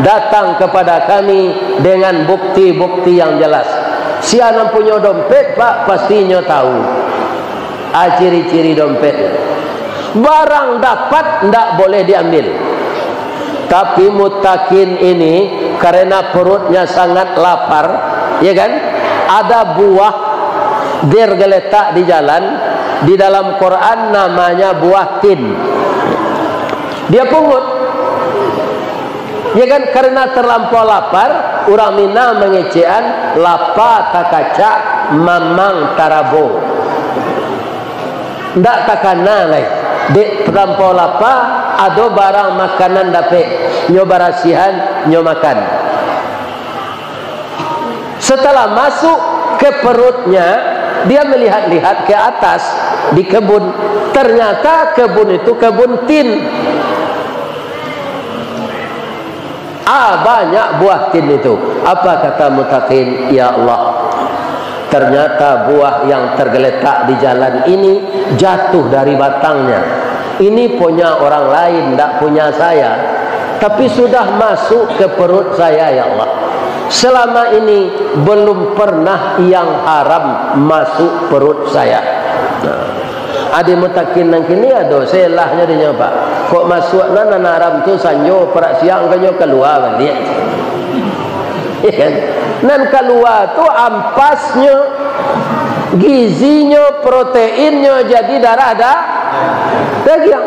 datang kepada kami dengan bukti-bukti yang jelas. Sia nan punyo dompet, Pak, pasti nyo tahu. Ah, ciri-ciri dompetnya. Barang dapat, ndak boleh diambil. Tapi mutakin ini, karena perutnya sangat lapar, ya kan? Ada buah tergeletak di jalan, di dalam Quran namanya buah tin. Dia pungut. Ya kan, karena terlampau lapar, urang Minang mangecekan, "Lapa takacak, mamang tarabo." Ndak takana lai. Dek terlampau lapa, ado barang makanan dapek, nyo barasiahan, nyo makan. Setelah masuk ke perutnya, dia melihat-lihat ke atas di kebun. Ternyata kebun itu kebun tin. Ah, banyak buah tin itu. Apa kata mutakin? "Ya Allah, ternyata buah yang tergeletak di jalan ini jatuh dari batangnya. Ini punya orang lain, ndak punya saya. Tapi sudah masuk ke perut saya, ya Allah. Selama ini belum pernah yang haram masuk perut saya." Nah. Ade mutakin nan kini ado, selahnyo dinyo, Pak. Kok masuak nan, nan haram tu sanjo, parak siang ka nyo kalua baliak. Iya kan? Nan kalua tu ampasnyo, gizinyo, proteinnyo jadi darah da-, dagiang.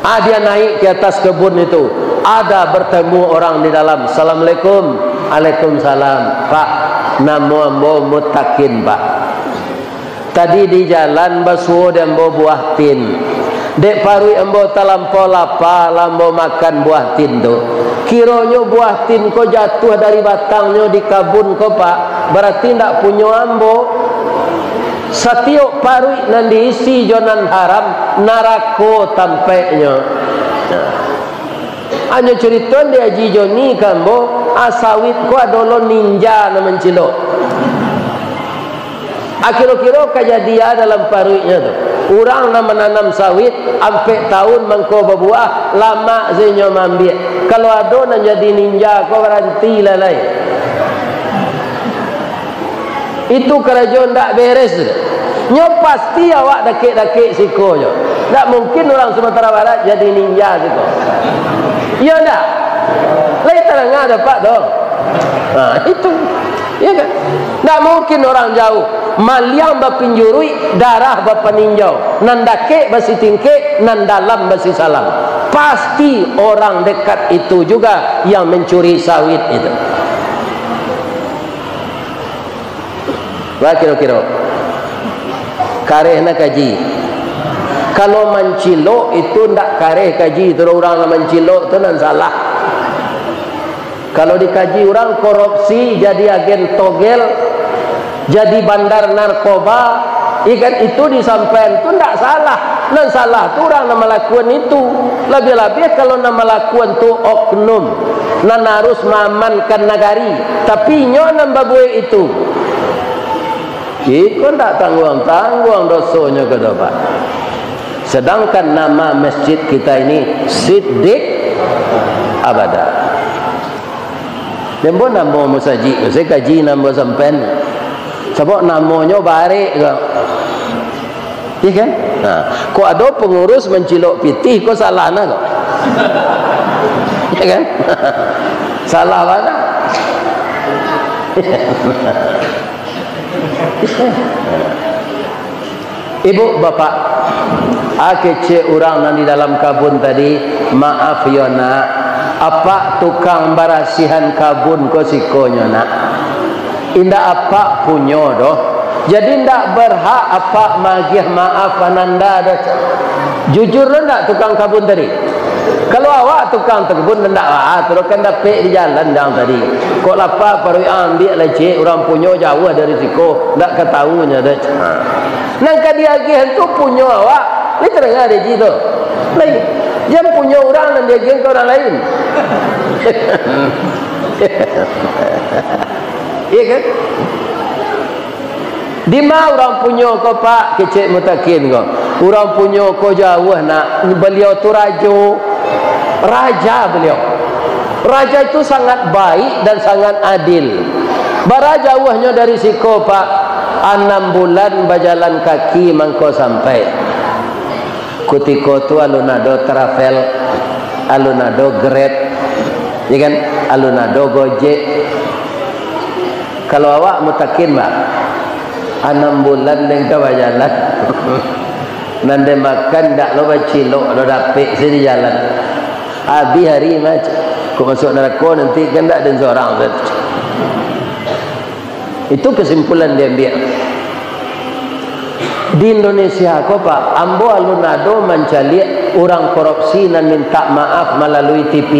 Ah, dia naik ke atas kebun itu. Ada bertemu orang di dalam. "Assalamualaikum." "Waalaikumsalam." "Pak, namo ambo Mutakin, Pak. Tadi di jalan basuo di ambo buah tin. Dek paruik ambo talampau lapa, lah ambo makan buah tin tu. Kironyo buah tin ko jatuah dari batangnyo di kabun ko, Pak. Barati ndak punyo ambo." Satiok paruik nan diisi jo nan haram, narako tampeknyo. Nah, anyo curito di Haji Joni ka ambo, ah, sawit ko ado lo ninja nan mancilok. Ah, kiro-kiro kajadian dalam paruiknyo tu. Urang nan mananam sawit, ampek taun mangko babuah, lamak se inyo maambiak. Kalau ado nan jadi ninja ko, barantilah lai. Itu karajo ndak beres tu. Nyo pasti awak dakek-dakek siko jo. Ndak mungkin urang Sumatera Barat jadi ninja siko. Iyo ndak? Lai tadanga dapek tu. Nah, itu. Iyo kan? Ndak mungkin urang jauh. Maliang bapinjuruik, darah bapaninjau. Nan dakek basitingkek, nan dalam basisalam. Pasti orang dekat itu juga yang mencuri sawit itu. Lah kiro-kiro. Kareh na kaji. Kalau mancilok itu ndak kareh kaji, tu urang nan mancilok tu nan salah. Kalau dikaji urang korupsi, jadi agen togel, jadi bandar narkoba, ikan itu disampaian tu ndak salah. Nan salah tu urang nan malakuan itu. Labiah-labiah kalau nan malakuan tu oknum nan harus maamankan nagari, tapi inyo nan babuek itu. Iko ndak tangguang-tangguang dosonyo ko doh, Pak. Sedangkan nama masjid kita ini Siddiq Abada. Dembo namo musajik, saya kaji namo sampen. Sabab namonyo barek ko. Iya kan? Nah, kok ado pengurus mancilok pitih, kok salah nah kok. Iya kan? Salah bana. Ibu, bapak, ah, kecek urang nan di dalam kabun tadi, maaf yo nak, apak tukang barasihan kabun ko sikonyo nak. Indak apak punyo doh. Jadi indak berhak apak magiah maaf ananda doh. Jujur lo ndak tukang kabun tadi? Kalau awak tukang takibun, ndak lah, tu kan dapek di jalan jang tadi. Kok lapa paruik ang, ambiak lah ciek, urang punyo jauah dari siko, ndak ka tahu nyo doh. Ha. Nan ka diagiahan tu punyo awak, ni tadanga dek ji tu. Lai, jan punyo urang nan diagiahan ka urang lain. Iya kan? Dima urang punyo ko, Pak? Kecek Mutakin ko. Urang punyo ko jauah, Nak. Baliau tu rajo. Raja baliau. Raja itu sangat baik dan sangat adil. Bara jauahnyo dari siko, Pak? Anam bulan bajalan kaki mangko sampai. Kutiko tu alun ado travel, alun ado Grab, ya kan? Alun ado Gojek. Kalau awak Mutakin, Pak, anam bulan den ka bajalan. Nan den makan dak lo bacilok, lo dapek se di jalan. Abih ari mah, kok masuak narako nanti kan dak den sorang tu. Itu kesimpulan diambiak. Di Indonesia ko, Pak, ambo alun ado mancaliak urang korupsi nan mintak maaf malalui T V.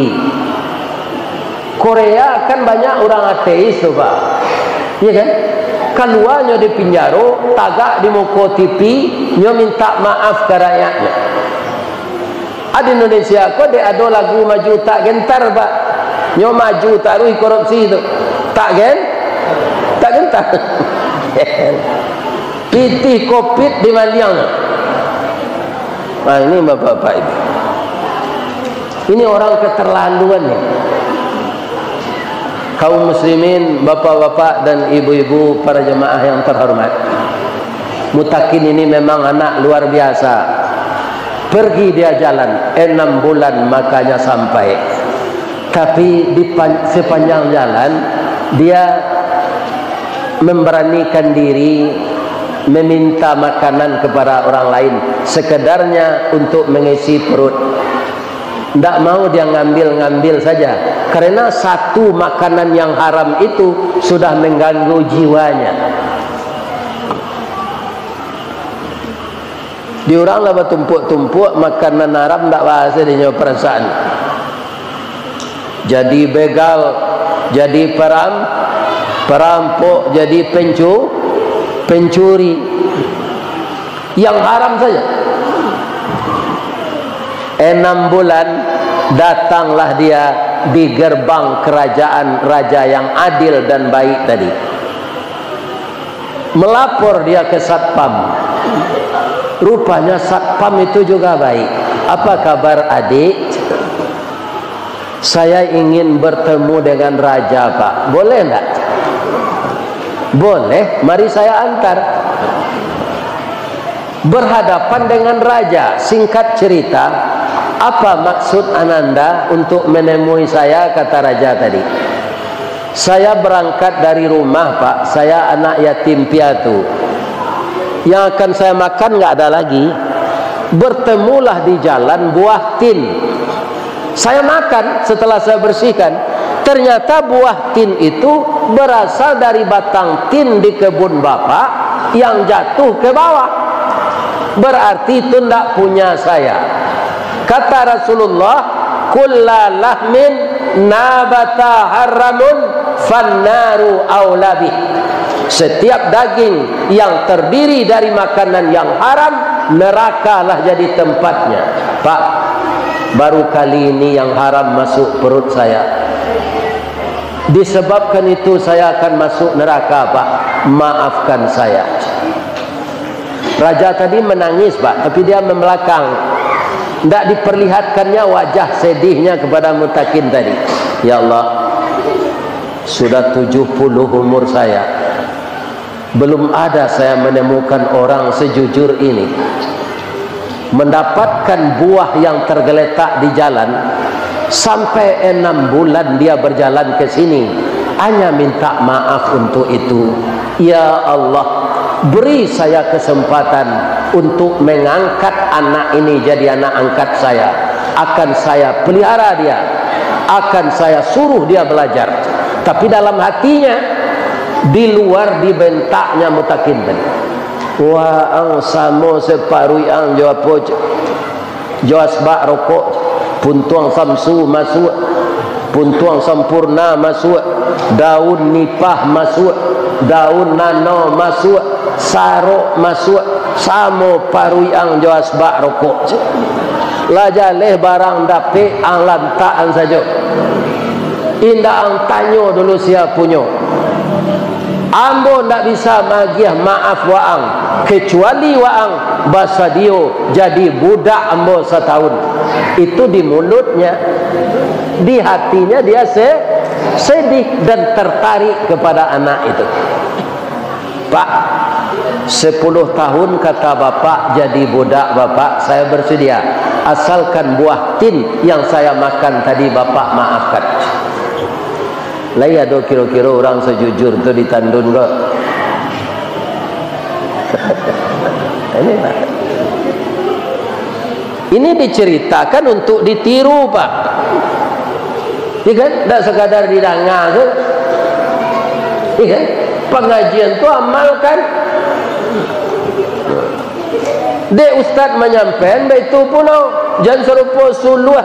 Korea kan banyak urang ateis tu, Pak. Iya kan? Kaluanyo di pinjaro, tagak di muko T V, nyo mintak maaf ka rakyatnyo. Ah, di Indonesia ko dek ado lagu maju tak gentar, Pak. Nyo maju taruih korupsi tu. Tak gen-, tak gentar. Pitih kopit di maliang. Nah, ini bapak-bapak ini. Ini orang keterlaluan ni. Kaum muslimin, bapak-bapak dan ibu-ibu, para jemaah yang terhormat. Mutakin ini memang anak luar biasa. Pergi dia jalan, enam bulan makanya sampai. Tapi di pan-, sepanjang jalan, dia memberanikan diri meminta makanan kepada orang lain, sekedarnya untuk mengisi perut. Ndak mau dia ngambil-ngambil saja, karena satu makanan yang haram itu sudah mengganggu jiwanya. Di urang lah batumpuak-tumpuak, makanan haram ndak bahasa dinyo perasaan. Jadi begal, jadi peram-, perampok, jadi pencu-, pencuri. Yang haram saja. Enam bulan, datanglah dia di gerbang kerajaan raja yang adil dan baik tadi. Melapor dia ke satpam. Rupanya satpam itu juga baik. "Apa kabar, adik?" "Saya ingin bertemu dengan raja, Pak." "Boleh ndak?" "Boleh, mari saya antar." Berhadapan dengan raja, singkat cerita, "Apa maksud Ananda untuk menemui saya?" kata raja tadi. "Saya berangkat dari rumah, Pak. Saya anak yatim piatu. Yang akan saya makan nggak ada lagi." Bertemulah di jalan buah tin. Saya makan setelah saya bersihkan. Ternyata buah tin itu berasal dari batang tin di kebun bapak yang jatuh ke bawah. Berarti itu ndak punya saya. Kata Rasulullah, "Kulla lahmin nabata haramun fannaru aula bih." Setiap daging yang terdiri dari makanan yang haram, nerakalah jadi tempatnya. Pak, baru kali ini yang haram masuk perut saya. Disebabkan itu saya akan masuk neraka, Pak. Maafkan saya. Raja tadi menangis, Pak, tapi dia membelakang. Ndak diperlihatkannya wajah sedihnya kepada Mutakin tadi. "Ya Allah, sudah tujuh puluh umur saya. Belum ada saya menemukan orang sejujur ini. Mendapatkan buah yang tergeletak di jalan, sampai enam bulan dia berjalan ke sini, hanya minta maaf untuk itu. Ya Allah, beri saya kesempatan untuk mengangkat anak ini jadi anak angkat saya. Akan saya pelihara dia, akan saya suruh dia belajar." Tapi dalam hatinya, di luar dibentaknya Mutakin tadi. "Wah, ang samo separuik ang jo apo, cek? Jo asbak rokok, cek. Puntuang samsu masuak, puntuang sampurna masuak, daun nipah masuak, daun nano masuak, sarok masuak, samo paruik ang jo asbak rokok. Lah jaleh barang dapek, ang lantak ang sajo. Indak ang tanyo dulu sia punyo. Ambo ndak bisa maagiah maaf waang, kecuali waang basadio jadi budak ambo satahun. Itu di mulutnya. Di hatinya dia se-, sedih dan tertarik kepada anak itu. "Pak, sepuluh tahun kata Bapak jadi budak Bapak, saya bersedia. Asalkan buah tin yang saya makan tadi Bapak maafkan." Lai ado kiro-kiro urang sajujur tu di Tandun ko? Ini, Pak. Ini diceritakan untuk ditiru, Pak. Iya kan? Ndak sekadar didanga tu. Iya kan? Pengajian tu amalkan. Dek ustaz manyampaian, baitu pulo. Jan sarupo suluah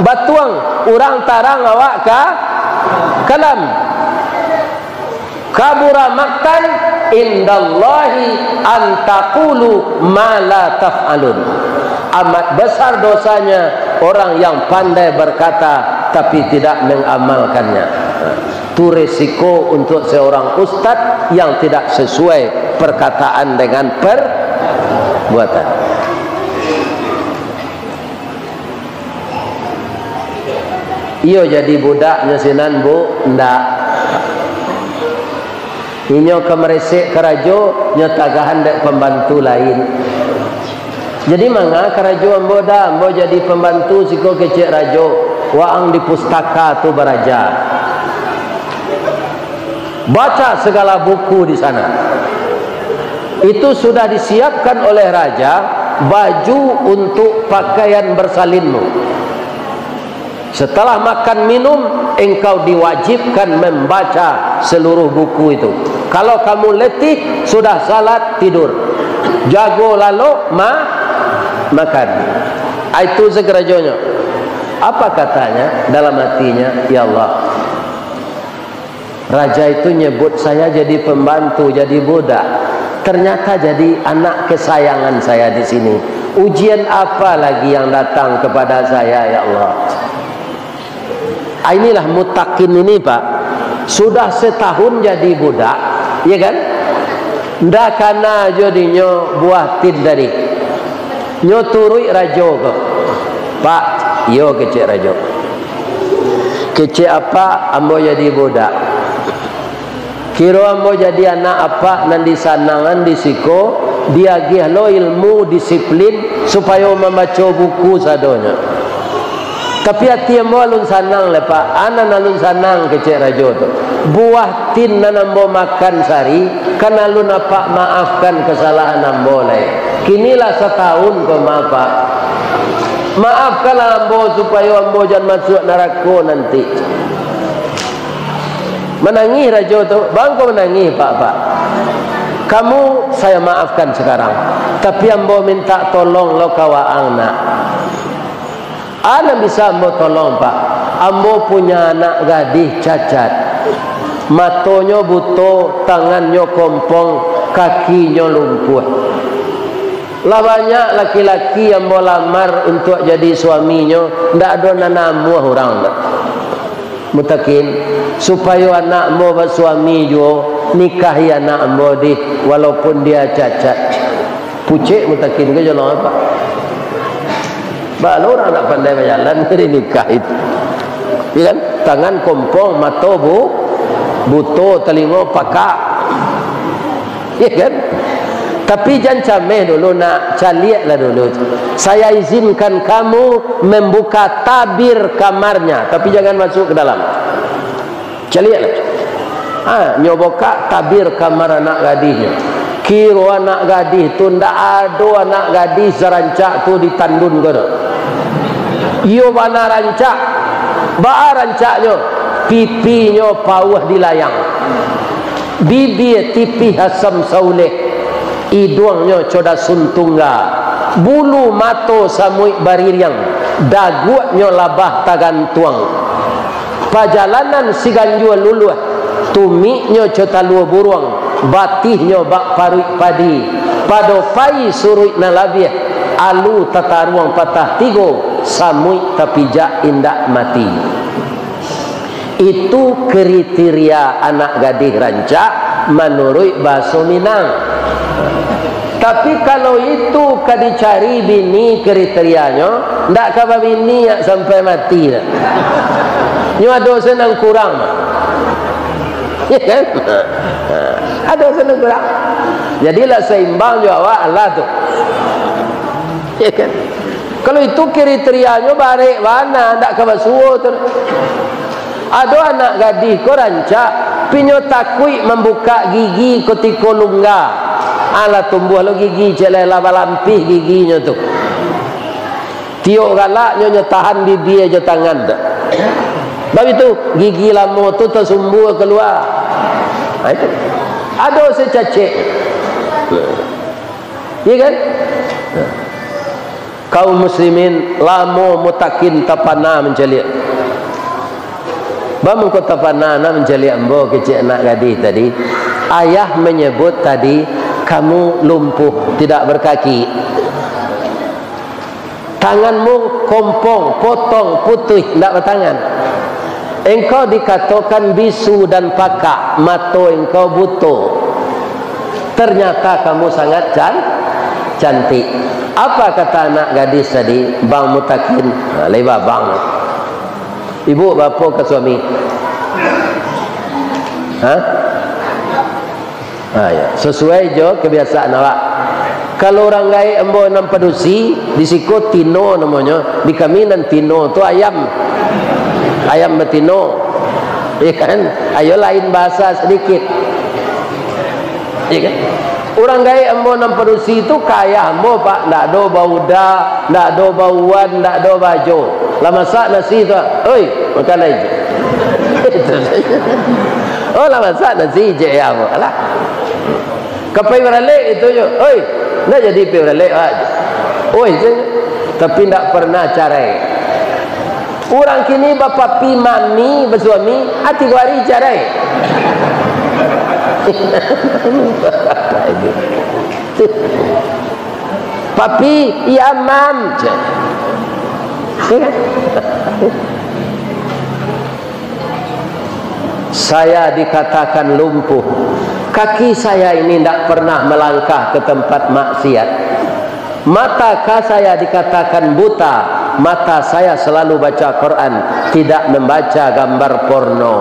batuang, urang tarang awak ka kalam. "Kabura maktan indallahi an taqulu ma la taf'alun." Amat besar dosanya orang yang pandai berkata tapi tidak mengamalkannya. Tu resiko untuk seorang ustaz yang tidak sesuai perkataan dengan perbuatan. Iyo jadi budaknyo sinan, Bu? Ndak. Inyo ka maresek karajo, nyo tagahan dek pambantu lain. Jadi manga karajo ambo dah, ambo jadi pambantu siko kecek rajo, waang di pustaka tu baraja. Baca segala buku di sana. Itu sudah disiapkan oleh raja baju untuk pakaian bersalinmu. Setelah makan minum, engkau diwajibkan membaca seluruh buku itu. Kalau kamu letih, sudah salat, tidur. Jago lalok, ma-, makan. Ah, itu sakarajonyo. Apa katanya dalam hatinya? "Ya Allah, raja itu nyebut saya jadi pembantu, jadi budak. Ternyata jadi anak kesayangan saya di sini. Ujian apa lagi yang datang kepada saya, ya Allah?" Ah, inilah mutakin ini, Pak. Sudah setahun jadi budak, ya kan? Ndak kana jo dinyo buah tin tadi. Nyo turuik rajo ko. "Pak," "Iyo," kecek rajo. "Kecek apak ambo jadi budak. Kiro ambo jadi anak apak nan disanangan di siko, diagiah lo ilmu, disiplin, supayo mambaco buku sadonyo. Tapi ati ambo alun sanang lai, Pak." "A nan alun sanang?" kecek rajo tu. "Buah tin nan ambo makan sari, kan alun apak maafkan kesalahan ambo lai. Kini lah satahun ko, Pak. Maafkanlah ambo supayo ambo jan masuak narako nanti." Manangih rajo tu, "Bangko manangih, Pak, Pak. Kamu saya maafkan sekarang, tapi ambo minta tolong lo ka waang, nak." "A nan bisa ambo tolong, Pak?" "Ambo punya anak gadih cacat. Matonyo buto, tangannyo kompong, kakinyo lumpuah. Lah banyak laki-laki ambo lamar untuak jadi suaminyo, ndak ado nan namuah urang tu." "Mutakin, supayo anak ambo basuami juo, nikahi anak ambo dih, walaupun dia cacat." Pucek mutakin ko jalan apak. Balo urang ndak pandai bajalan, jadi nikah itu. Ya kan? Tangan kompong, mato bu-, buto, talingo pakak. Ya kan? Tapi jan cameh dulu, nak, caliaklah dulu. Saya izinkan kamu membuka tabir kamarnya, tapi jangan masuk ke dalam. Caliaklah. Ha, nyo bukak tabir kamar anak gadihnyo. Kiro anak gadih tu, ndak ado anak gadih sarancak tu di Tandun ko do. Iyo bana rancak. Baa rancaknyo? Pipinyo pauah di layang. Bibia tipih asam sauleh. Iduangnyo coda suntungga. Bulu mato samuik baririang. Daguaknyo labah tagantuang, pajalanan siganjua luluah, tumiknyo co talua buruang, batihnyo bak paruik padi, pado pai suruik nan labiah, alu tataruang patah tigo, samuik tapijak indak mati. Itu kriteria anak gadih rancak manuruik bahaso Minang. Tapi, kalau itu ka dicari bini kriterianyo, ndak ka babini sampai mati dah. Nyo ado se nan kurang. Ya kan? Ado se nan kurang. Jadilah saimbang jo awak lah tu. Ya kan? Kalau itu kriterianyo barek bana, ndak ka basuo tu. Ado anak gadih ko rancak, pinyo takuik mambukak gigi kutiko lungga. Alah, tumbuah lo gigi, cek lai lah balampih giginyo tu. Tiok galaknyo, nyo tahan bibia jo tangan tu. Bab itu, gigi lamo tu tasumbua kalua. Ha, itu. Ado se cacek. Iya kan? Kaum muslimin, lamo mutakin tapana mancaliak. Baa mangko tapana nak mancaliak ambo, kecek anak gadih tadi? Ayah manyebut tadi, kamu lumpuh, tidak berkaki. Tanganmu kompong, potong, putuih, ndak batangan. Engkau dikatokan bisu dan pakak, mato engkau buto. Ternyata kamu sangat can-, cantik. Apa kata anak gadis tadi, Bang Mutakin? Ha, lai babang. Ibu, bapo ka suami? Ha? Ha, ya. Sasuai jo kabiasaan awak. Kalau urang gaek ambo nan padusi, di siko tino namonyo, di kami nan tino tu ayam. Ayam batino. Ya kan? Ayo lain bahasa sadikit. Ya kan? Urang gaek ambo nan padusi tu kaya ambo, Pak. Ndak ado bauda, ndak ado bauan, ndak ado bajo. Lah masak nasi tu, "Oi, makan lai." Itu sajo. Oh, lah masak nasi, cek ayah ambo. Alah. Ka pai baralek itu jo. "Oi, ndak jadi pai baralek, Pak." "Oi," cek. Tapi ndak pernah carai. Urang kini bapapi mami, basuami, ah, tigo ari carai. Papi, iya, Mam. Saya dikatakan lumpuh. Kaki saya ini ndak pernah melangkah ke tempat maksiat. Mata ka saya dikatakan buta, mata saya selalu baca Quran, tidak membaca gambar porno.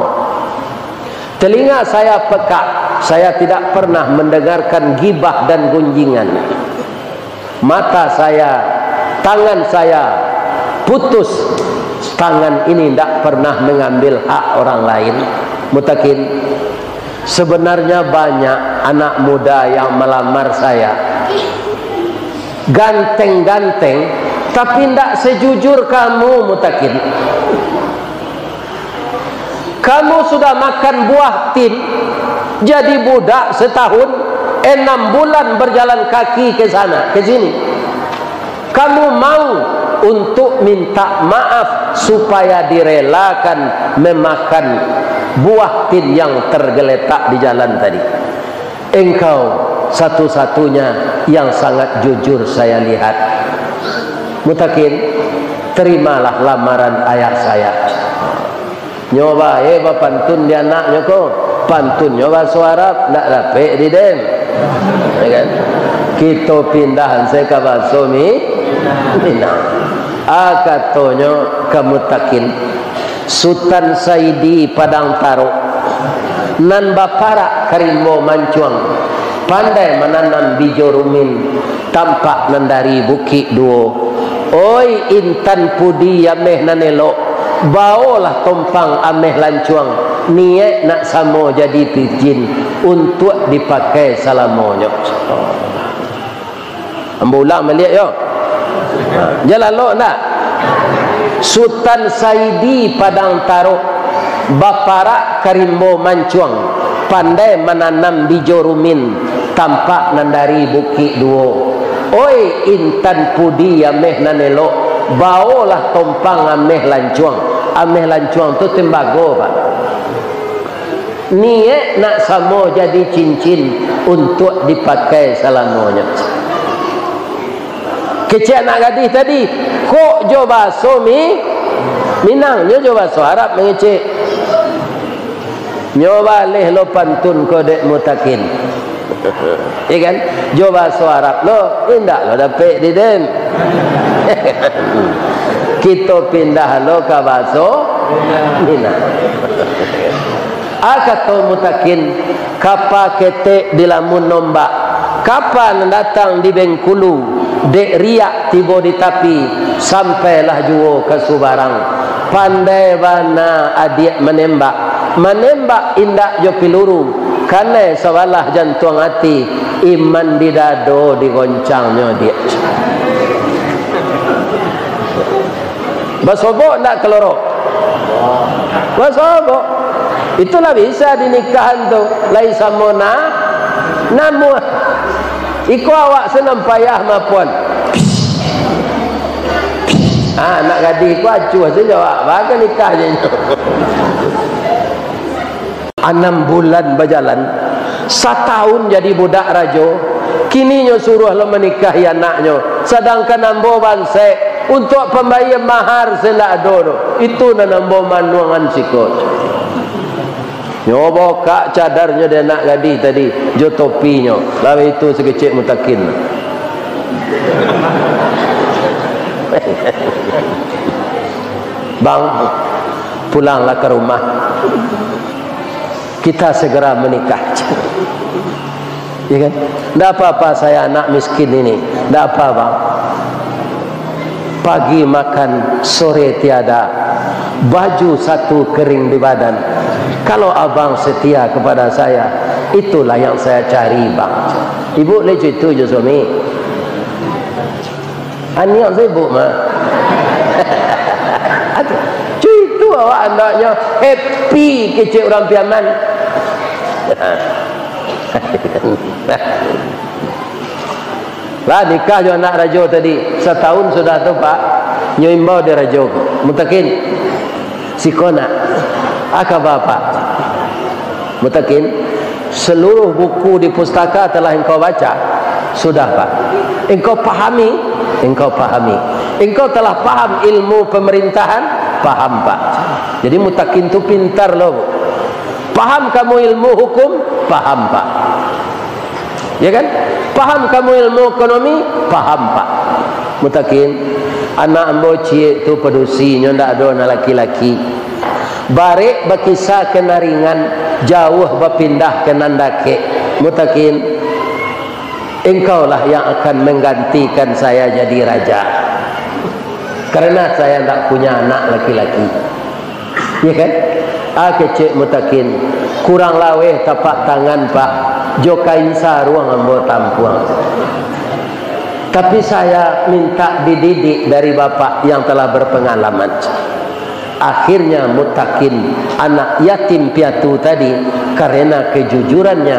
Telinga saya pekak, saya tidak pernah mendengarkan gibah dan gunjingan. Mata saya, tangan saya putus, tangan ini ndak pernah mengambil hak orang lain. Mutakin, sebenarnya banyak anak muda yang melamar saya. Ganteng-ganteng, tapi ndak sejujur kamu, Mutakin. Kamu sudah makan buah tin, jadi budak setahun, enam bulan berjalan kaki ke sana, ke sini. Kamu mau untuk minta maaf supaya direlakan memakan buah tin yang tergeletak di jalan tadi. Engkau satu-satunya yang sangat jujur saya lihat. Mutakin, terimalah lamaran ayah saya. Nyo bae bapantun di anaknyo ko. Pantunnyo bahaso Arab, ndak dapek di den. Ya kan? Kito pindah se ka bahaso Mi-, Minang. Ah, katonyo ka Mutakin. Sutan Saidi Padang Tarok, nan baparak ka rimbo mancuang, pandai mananam bijo rumin, tampak nan dari Bukik Duo. Oi, intan pudi ameh nan elok, baolah tompang ameh lancuang, niaik nak samo jadi picin, untuak dipakai salamonyo. Ambo ulang baliak yo. Jan lalok ndak? Sutan Saidi Padang Tarok, baparak ka rimbo mancuang, pandai mananam bijo rumin, tampak nan dari Bukik Duo. Oi, intan pudi ameh nan elok, Baolah tompang ameh lancuang. Ameh lancuang tu tembago, Pak. Niaik nak samo jadi cincin untuak dipakai salamonyo. Kecek anak gadih tadi, kok jo bahaso Mi-, Minang, nyo jo bahaso Arab mangecek. Nyo baleh lo pantun ko dek Mutakin. Ya kan? Jo bahaso Arab lo, indak lo dapek di den. Kito pindah lo ka bahaso Minang. Ah, kato Mutakin, kapa ketek dilamun ombak, kapa nan datang di Bengkulu, dek riak tibo di tapi, sampailah juo ka subarang. Pandai bana adiak manembak, manembak indak jo piluru, kanai sabalah jantuang ati, iman di dado digoncangnyo adiak. Basobok ndak kalorok? Basobok. Itulah bisa dinikahan tu. Lai samo na-, namuah. Iko awak senang payah mapon. Ah, anak gadih ko acuah tu jawab. Baka nikah je nyo. Anam bulan bajalan, satahun jadi budak rajo, kini nyo suruah lo manikahi anaknyo, sadangkan ambo bansaik, untuak pambayia mahar se ndak ado doh. Itu nan ambo manuangan siko. Nyo bukak cadarnyo di anak gadih tadi, jo topinyo, lalu itu sakecek Mutakin. Bang, pulanglah ka rumah. Kita segera menikah. Ya kan? Ndak apa-apa, saya anak miskin ini. Ndak apa, Bang. Pagi makan, sore tiada. Baju satu kering di badan. Kalau abang setia kepada saya, itulah yang saya cari, Bang. Ibu lai cuitu jo suami. Aniang sibuk mah. Cuitu awak andaknyo happy kecek urang Piaman. Lah nikah jo anak rajo tadi, satahun sudah tu, Pak, nyo imbau di rajo, Mutakin, siko nak, aka bapak. Mutakin, seluruh buku di pustaka telah engkau baca? Sudah, Pak. Engkau pahami? Engkau pahami. Engkau telah paham ilmu pemerintahan? Paham, Pak. Jadi Mutakin tu pintar lo, Bu. Paham kamu ilmu hukum? Paham, Pak. Ya kan? Paham kamu ilmu ekonomi? Paham, Pak. Mutakin, anak ambo ciek tu padusi, nyo ndak ado nan laki-laki. Barek bakisa ka nan ringan, jauah bapindah ka nan dakek. Mutakin, engkaulah yang akan menggantikan saya jadi raja. Karena saya ndak punya anak laki-laki. Ya kan? Ah, kecek Mutakin, kurang laweh tapak tangan, Pak, jo kain saruang ambo tampuang. Tapi saya minta dididik dari bapak yang telah berpengalaman. Akhirnya Mutakin, anak yatim piatu tadi, karena kejujurannya,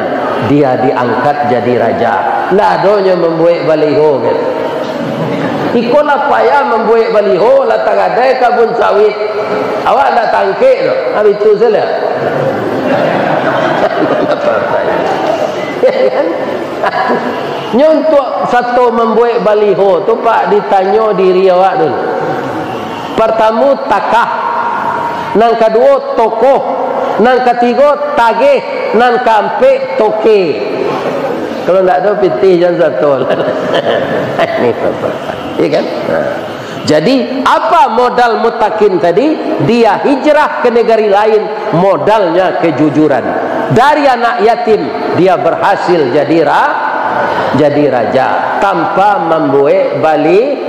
dia diangkat jadi raja. Ndak adonyo mambuek baliho, kan? Iko lah payah mambuek baliho, lah tagadai kabun sawit. Awak ndak tangkek tu. Habis tu salah. Nyo untuak sato mambuek baliho tu, Pak, ditanyo diri awak dulu. Partamo, takah. Nan kaduo, tokoh. Nan katigo, tageh. Nan kaampek, toke. Kalau ndak ado pitih, jan sato lah. Ini apa? Iya kan? Nah. Jadi, apa modal Mutakin tadi? Dia hijrah ke negeri lain, modalnya kejujuran. Dari anak yatim, dia berhasil jadi ra-, jadi raja tanpa mambuek bali-,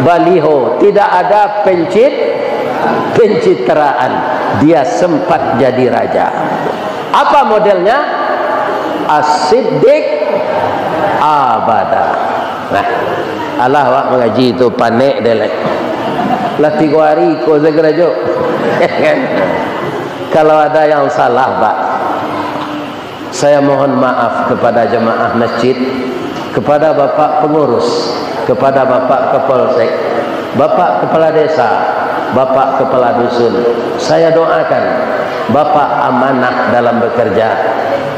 baliho. Tidak ada pencit-, pencitraan. Dia sempat jadi raja. Apa modelnya? As-siddiq abada. Nah, alah awak mangaji tu panek deh, leh. Lah tigo hari ko saya karajo. Kalau ada yang salah, Pak, saya mohon maaf kepada jemaah masjid, kepada Bapak Pengurus, kepada Bapak Kapolsek. Bapak Kepala Desa, Bapak Kepala Dusun, saya doakan Bapak amanah dalam bekerja,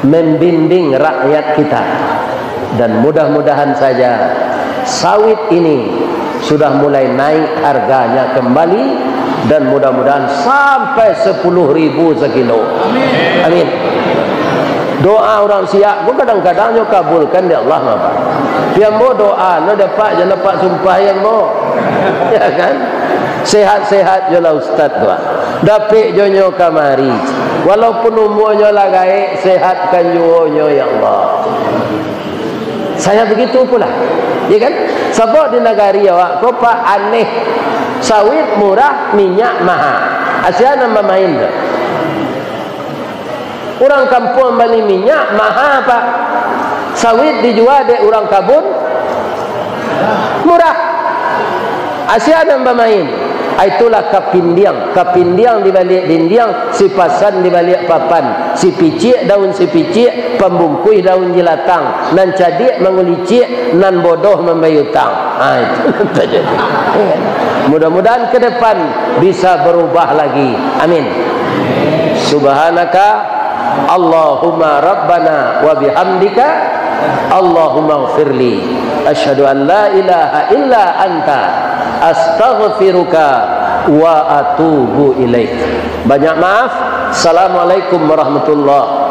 membimbing rakyat kita. Dan mudah-mudahan saja sawit ini sudah mulai naik harganya kembali, dan mudah-mudahan sampai sepuluh ribu sekilo. Amin. Doa urang siak ko kadang-kadang nyo kabulkan dek Allah, Bapak. Pian ambo doa no dapat, jan dapat sumpah ambo. Ya kan? Sehat-sehat jolah ustaz tu, ah. Dapek jo nyo kamari. Walaupun umuanyo lah gaek, sehatkan juo nyo, ya Allah. Saya begitu pula. Ya kan? Sabab di nagari awak ko, Pak, aneh. Sawit murah, minyak maha. Asia nan bamain tu. Urang kampuang bali minyak maha, Pak. Sawit dijua dek urang kabun murah. Asia nan bamain. Ah, itulah kapindiang. Kapindiang di baliak dindiang, sipasan di baliak papan, sipiciak daun sipiciak, pambungkuih daun jilatang, nan cadiak mangulicik, nan bodoh mambayia utang. Ah, itu nan tajadi. Mudah-mudahan ke depan bisa berubah lagi. Amin. Subhanaka Allahumma rabbana wa bihamdika, Allahumma gfirli. Asyhadu an la ilaha illa anta, astaghfiruka wa atubu ilaik. Banyak maaf. Assalamualaikum warahmatullahi